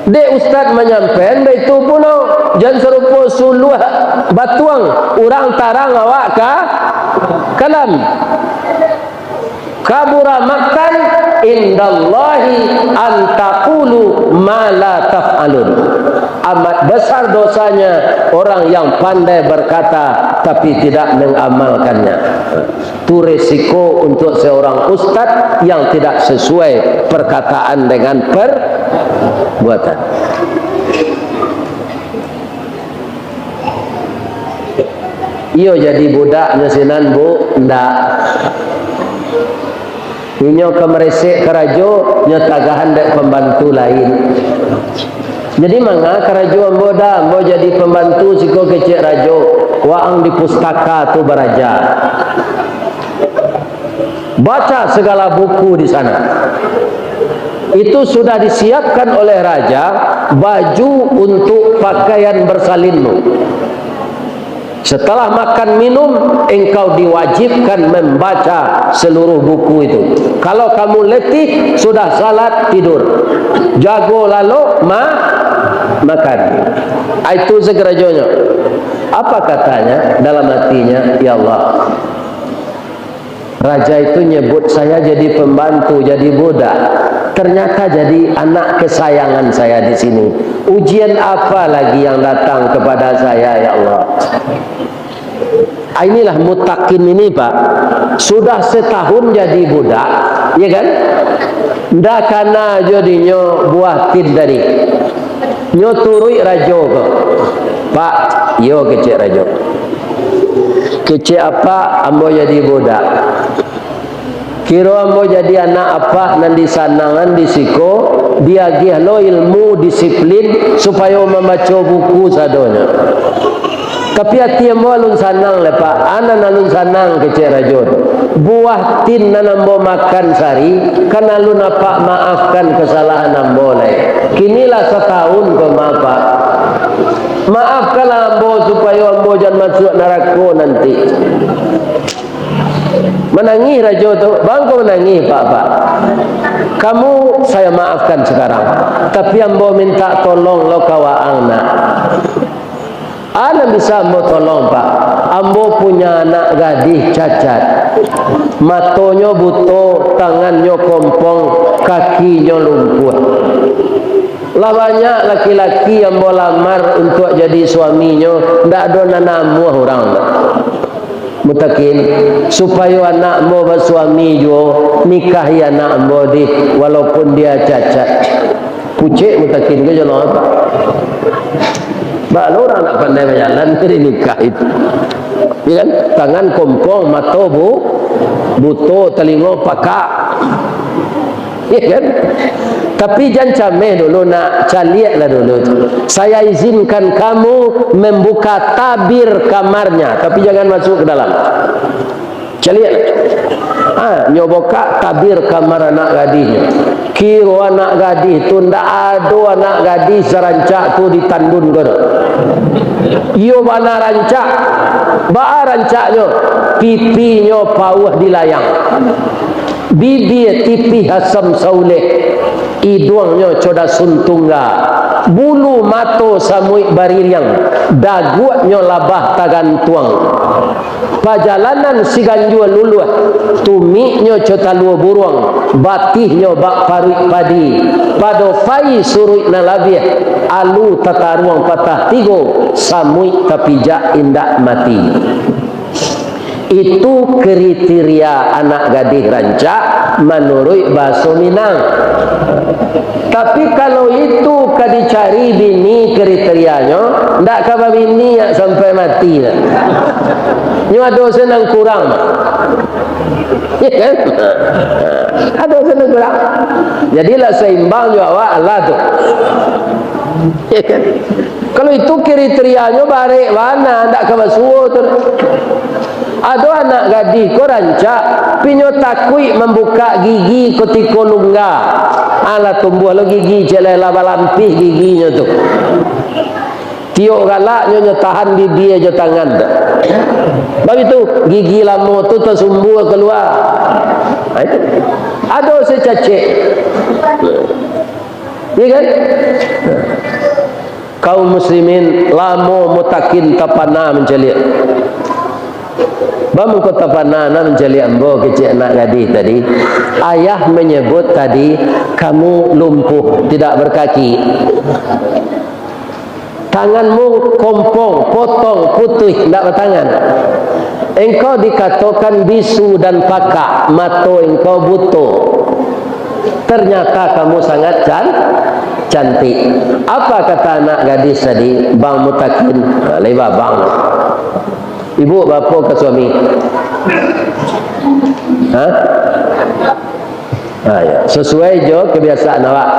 Dek ustaz manyampaian, baitu pulo, jan sarupo suluah batuang, urang tarang awak ka kalam. Kabura maqtan indallahi an taqulu ma la taf'alun. Amat besar dosanya orang yang pandai berkata tapi tidak mengamalkannya. Tu resiko untuk seorang ustaz yang tidak sesuai perkataan dengan perbuatan. Iyo jadi budaknyo sinan, Bu? Ndak. Inyo ka maresek karajo, nyo tagahan dek pambantu lain. Jadi manga karajo ambo da, ambo jadi pambantu siko kecek rajo, waang di pustaka tu baraja. Baca segala buku di sana. Itu sudah disiapkan oleh raja baju untuk pakaian bersalinmu. Setelah makan minum, engkau diwajibkan membaca seluruh buku itu. Kalau kamu letih, sudah salat, tidur. Jago lalok, ma-, makan. Ah, itu sakarajonyo. Apa katanya dalam hatinya, "Ya Allah, raja itu nyebut saya jadi pembantu, jadi budak. Ternyata jadi anak kesayangan saya di sini. Ujian apa lagi yang datang kepada saya, ya Allah?" Ah, inilah Mutakin ini, Pak. Sudah setahun jadi budak, ya kan? Ndak kana jo dinyo buah tin tadi. Nyo turuik rajo ko. "Pak," "Iyo," kecek rajo. "Kecek apak ambo jadi budak. Kiro ambo jadi anak apak nan disanangan di siko, diagiah lo ilmu, disiplin, supayo mambaco buku sadonyo. Tapi ati ambo alun sanang lai, Pak." "A nan alun sanang?" kecek rajo tu. "Buah tin nan ambo makan sari, kan alun apak maafkan kesalahan ambo lai. Kinilah satahun ko ma, Pak. Maafkanlah ambo supayo ambo jan masuak narako nanti." Manangih rajo tu, "Bangko manangih, Pak, Pak. Kamu saya maafkan sekarang, tapi ambo minta tolong lo ka waang, nak." "A nan bisa ambo tolong, Pak?" "Ambo punya anak gadih cacat, Matonyo buto, tangannyo kompong, kakinyo lumpuah. Lah banyak laki-laki ambo lamar untuak jadi suaminyo, ndak ado nan namuah urang tu. Mutakin, supayo anak ambo basuami juo, nikahi anak ambo dih, walaupun dia cacat. Pucek mutakin ko jalan apa? Bak lo urang nak pandai bajalan dari nikah itu. Ya kan? Tangan kompong, mato bu, buto, talingo pakak. Ya kan? Tapi jan cameh dulu, nak, caliaklah dulu tu. Saya izinkan kamu membuka tabir kamarnya, tapi jangan masuk ke dalam. Caliaklah. Ha, nyo bukak tabir kamar anak gadih. Kiro anak gadih tu, ndak ado anak gadih sarancak tu di Tandun ko tu. Iyo bana rancak. Baa rancaknyo? Pipinyo pauah di layang. Bibia tipih asam sauleh, iduangnyo co dasun tungga, bulu mato samuik baririang, daguaknyo labah tagantuang. Pajalanan siganjua luluah, tumiknyo co talua buruang, batihnyo bak paruik padi, pado pai suruik nan labiah, alu tataruang patah tigo, samuik tapijak indak mati. Itu kriteria anak gadih rancak manuruik bahaso Minang. Tapi, kalau itu ka dicari bini kriterianyo, ndak ka babini sampai mati lah. Nyo ado se nan kurang. Ya kan? Ado se nan kurang. Jadilah saimbang jo awak lah tu. Ya kan? Kalau itu kriterianyo barek bana, ndak ka basuo tu. Ado anak gadih ko rancak, pinyo takuik mambukak gigi kutiko lungga. Alah, tumbuah lo gigi, cek lah, lah balampih giginyo tu. Tiok galaknyo, nyo tahan bibia jo tangan tu. Bagitu, gigi lamo tu tasumbua kalua. Ha, itu. Ado se cacek. Iya kan? Kaum muslimin, lamo mutakin tapana mancaliak. Baa mangko tapana nak mancaliak ambo, kecek anak gadih tadi? Ayah menyebut tadi, kamu lumpuh, tidak berkaki. Tanganmu kompong, potong, putuih, ndak batangan. Engkau dikatokan bisu dan pakak, mato engkau buto. Ternyata kamu sangat can-, cantik. Apa kata anak gadis tadi, Bang Mutakin? Nah, lai babang. Ibu, bapo ka suami? Hah? Ha, ya. Sasuai jo kabiasaan awak.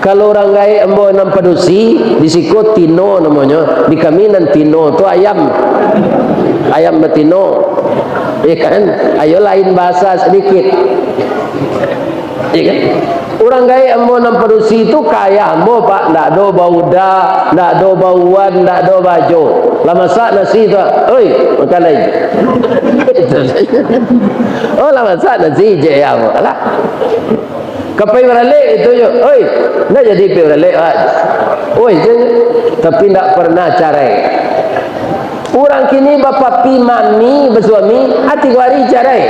Kalau urang gaek ambo nan padusi, di siko tino namonyo, di kami nan tino tu ayam. Ayam batino. Ya kan? Ayo lain bahasa sadikit. Ya kan? Urang gaek ambo nan padusi tu kaya ambo, Pak. Ndak ado bauda, ndak ado bauan, ndak ado bajo. Lah masak nasi tu, "Oi, makan lai." Oh, lah masak nasi, cek ambo. Alah. Ka pai baralek itu yo. "Oi, ndak jadi pai baralek, Pak." "Oi," cek, tapi ndak pernah carai. Urang kini bapapi mami basuami, ati ko ari carai.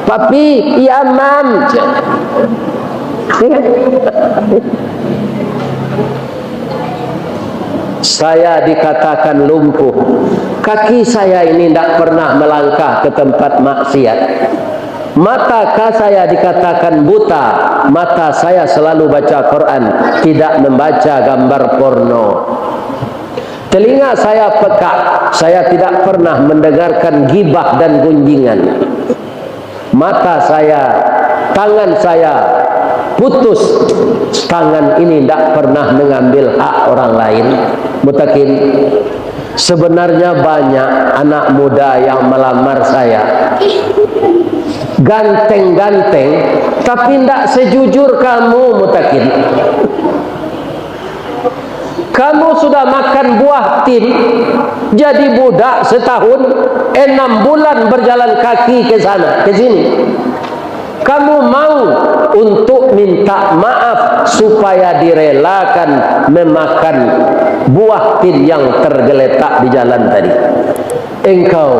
Papi, iya, Mam. Saya dikatakan lumpuh. Kaki saya ini ndak pernah melangkah ke tempat maksiat. Mata ka saya dikatakan buta, mata saya selalu baca Quran, tidak membaca gambar porno. Telinga saya pekak, saya tidak pernah mendengarkan gibah dan gunjingan. Mata saya, tangan saya putus, tangan ini ndak pernah mengambil hak orang lain. Mutakin, sebenarnya banyak anak muda yang melamar saya. Ganteng-ganteng, tapi ndak sejujur kamu, Mutakin. Kamu sudah makan buah tin, jadi budak setahun, enam bulan berjalan kaki ke sana, ke sini. Kamu mau untuk minta maaf supaya direlakan memakan buah tin yang tergeletak di jalan tadi? Engkau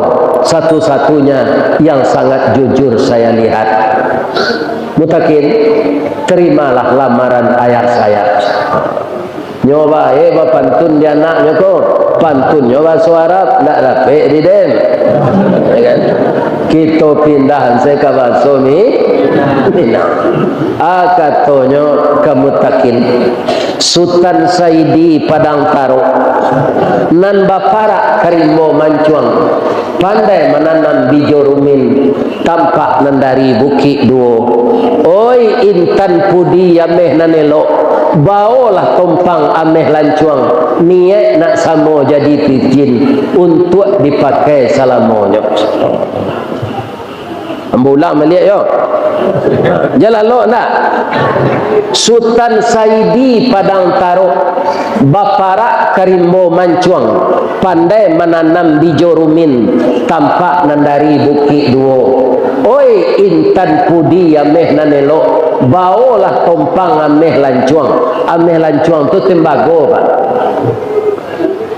satu-satunya yang sangat jujur saya lihat. Mutakin, terimalah lamaran ayah saya. Nyo bae bapantun di anaknyo ko, pantunnyo baso Arab, ndak dapek di den. Ya kan? Kito pindah se ka baso Mi-, Minang. Ah, katonyo ka Mutakin, Sutan Saidi Padang Tarok, nan baparak ka rimbo mancuang, pandai mananam bijo rumin, tampak nan dari Bukik Duo. Oi, intan pudi ameh nan elok, baolah tompang ameh lancuang, niaik nak samo jadi cincin, untuak dipakai salamonyo. Ambo ulang baliak yo. Jan lalok ndak? Sutan Saidi Padang Tarok, baparak ka rimbo mancuang, pandai mananam bijo rumin, tampak nan dari Bukik Duo. Oi, intan pudi ameh nan elok, baolah tompang ameh lancuang. Ameh lancuang tu tembago, Pak.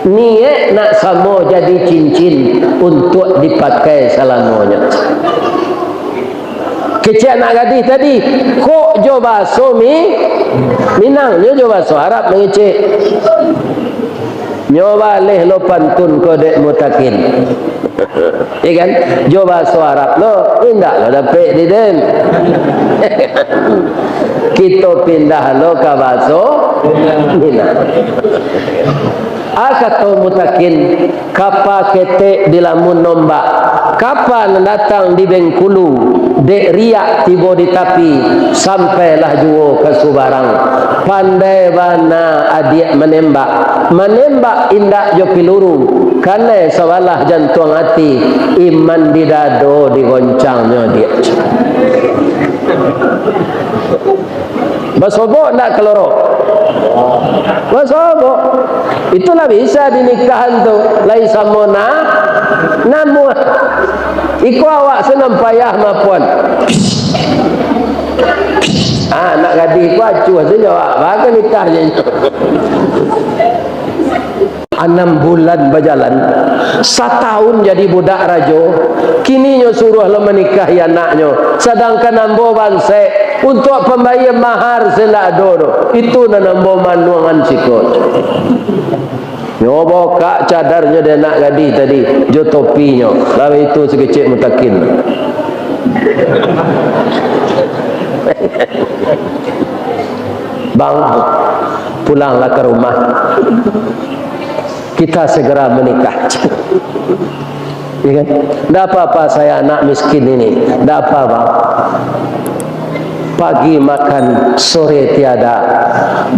Niaik nak samo jadi cincin, untuak dipakai salamonyo. Kecek anak gadih tadi, kok jo baso Mi-, Minang, nyo jo baso Arab mangecek. Nyo baleh lo pantun ko dek Mutakin. Ya kan? Jo baso Arab lo, indak lo dapek di den. Kito pindah lo ka baso Minang. Ah, kato Mutakin, kapa ketek dilamun ombak, kapa nan datang di Bengkulu, dek riak tibo di tapi, sampailah juo ka subarang. Pandai bana adiak manembak, manembak indak jo piluru, kanai sabalah jantuang ati, iman di dado digoncangnyo adiak. Basobok ndak kaloro? Basobok. Itulah bisa dinikahan tu. Lai samo na-, namuah. Iko awak senang payah mapon. Ah, anak gadih ko acuah tu jawab. Baka nikah je. Anam bulan bajalan, satahun jadi budak rajo, kini nyo suruah lo manikahi anaknyo, sadangkan ambo bansaik, untuak pambayia mahar se ndak ado doh. Itu nan ambo manuangan siko. Nyo bukak cadarnyo dek anak gadih tadi, jo topinyo, lalu itu si kecek Mutakin. Bang, pulanglah ka rumah. Kita segera menikah. Ya kan? Ndak apa-apa, saya anak miskin ini. Ndak apa, Bang. Pagi makan, sore tiada.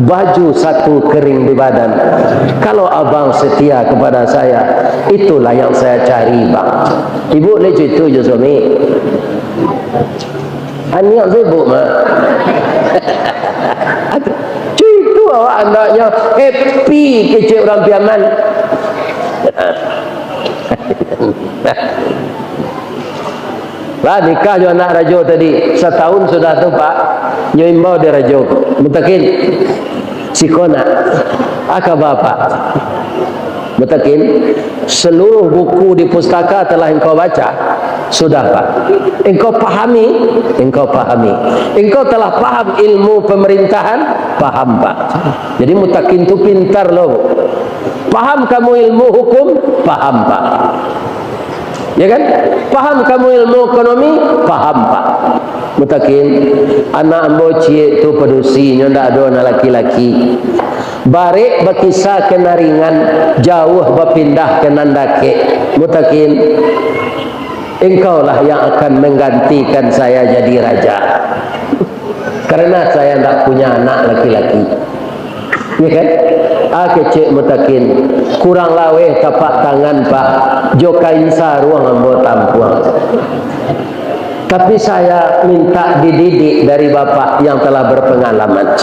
Baju satu kering di badan. Kalau abang setia kepada saya, itulah yang saya cari, Bang. Ibu ni cuitu jo suami. Aniak sibuk mah. Cuitu awak andaknyo happy kecek urang Piaman. Lah nikah jo anak rajo tadi, satahun sudah tu, Pak, nyo imbau di rajo, Mutakin, siko nak, aka bapak. Mutakin, seluruh buku di pustaka telah engkau baca? Sudah, Pak. Engkau pahami? Engkau pahami. Engkau telah paham ilmu pemerintahan? Paham, Pak. Jadi Mutakin tu pintar loh. Paham kamu ilmu hukum? Paham, Pak. Ya kan? Paham kamu ilmu ekonomi? Paham, Pak. Mutakin, anak ambo ciek tu padusi, nyo ndak ado anak laki-laki. Barek bakisa ka nan ringan, jauah bapindah ka nan dakek. Mutakin, engkaulah yang akan menggantikan saya jadi raja. Karena saya ndak punya anak laki-laki. Ya kan? Ah, kecek Mutakin, kurang laweh tapak tangan, Pak, jo kain saruang ambo tampuang. Tapi saya minta dididik dari bapak yang telah berpengalaman.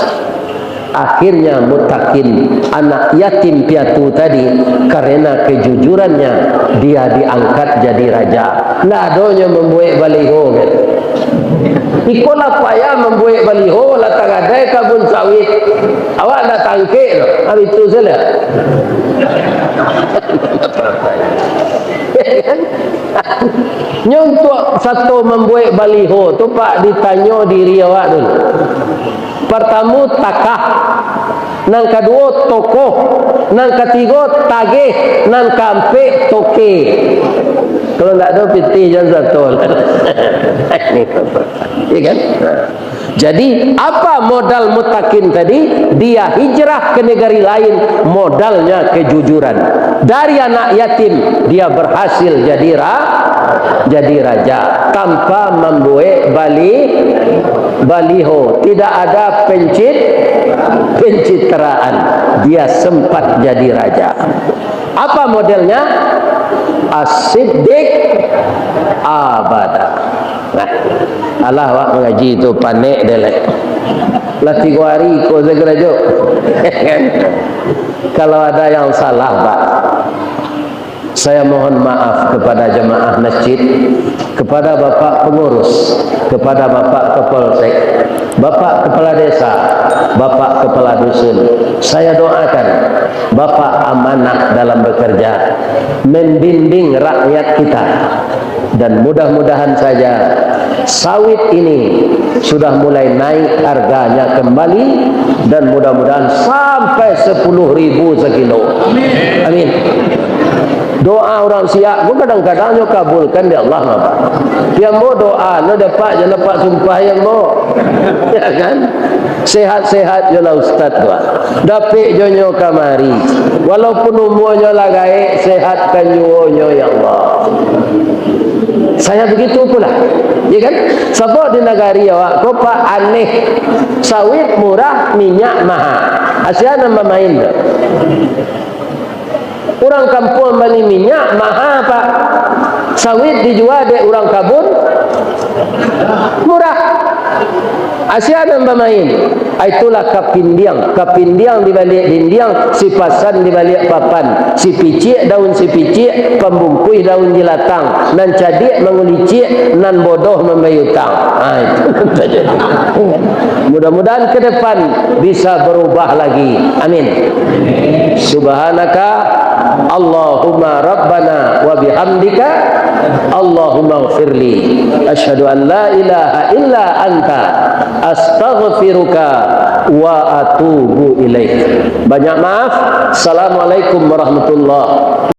Akhirnya Mutakin, anak yatim piatu tadi, karena kejujurannya, dia diangkat jadi raja. Ndak adonyo mambuek baliho, kan? Iko lah payah mambuek baliho, lah tagadai kabun sawit. Awak ndak tangkek tu. Hari tu salah. Nyo untuak sato mambuek baliho tu, Pak, ditanyo diri awak dulu. Partamo, takah. Nan kaduo, tokoh. Nan katigo, tageh. Nan kaampek, toke. Kalau ndak ado pitih, jan sato lah. Iya kan? Nah. Jadi, apa modal Mutakin tadi? Dia hijrah ke negeri lain, modalnya kejujuran. Dari anak yatim, dia berhasil jadi ra-, jadi raja. Tanpa mambuek bali-, baliho. Tidak ada pencit-, pencitraan. Dia sempat jadi raja. Apa modelnya? As-siddiq abada. Nah, alah awak mangaji tu panek deh leh. Lah tigo hari ko saya karajo. Kalau ada yang salah, Pak, saya mohon maaf kepada jemaah masjid, kepada Bapak Pengurus, kepada Bapak Kapolsek, Bapak Kepala Desa, Bapak Kepala Dusun. Saya doakan Bapak amanah dalam bekerja, membimbing rakyat kita. Dan mudah-mudahan saja sawit ini sudah mulai naik harganya kembali, dan mudah-mudahan sampai sepuluh ribu sekilo. Amin. Doa urang siak ko kadang-kadang nyo kabulkan dek Allah, Bapak. Pian ambo doa, nyo dapek jan dapek sumpah, ya ambo. Ya kan? Sehat-sehat jolah ustaz tu, ah. Dapek jo nyo kamari. Walaupun umuanyo lah gaek, sehatkan juo nyo, ya Allah. Saya begitu pula. Ya kan? Sabab di nagari awak ko, Pak, aneh. Sawit murah, minyak maha. Asia nan bamain tu. Urang kampuang bali minyak, maha, Pak. Sawit dijua dek urang kabun, murah. Asia nan bamain. Ah, itulah kapindiang. Kapindiang di baliak dindiang, sipasan di baliak papan, sipiciak daun sipiciak, pambungkuih daun jilatang, nan cadiak mangulicik, nan bodoh mambayia utang. Ah, itu nan tajadi. Mudah-mudahan ke depan bisa berubah lagi. Amin. Subhanaka Allahumma Rabbana wa bihamdika, Allahumma gfirli. Asyhadu an la ilaha illa anta, astaghfiruka wa atubu ilaik. Banyak maaf. Assalamualaikum warahmatullahi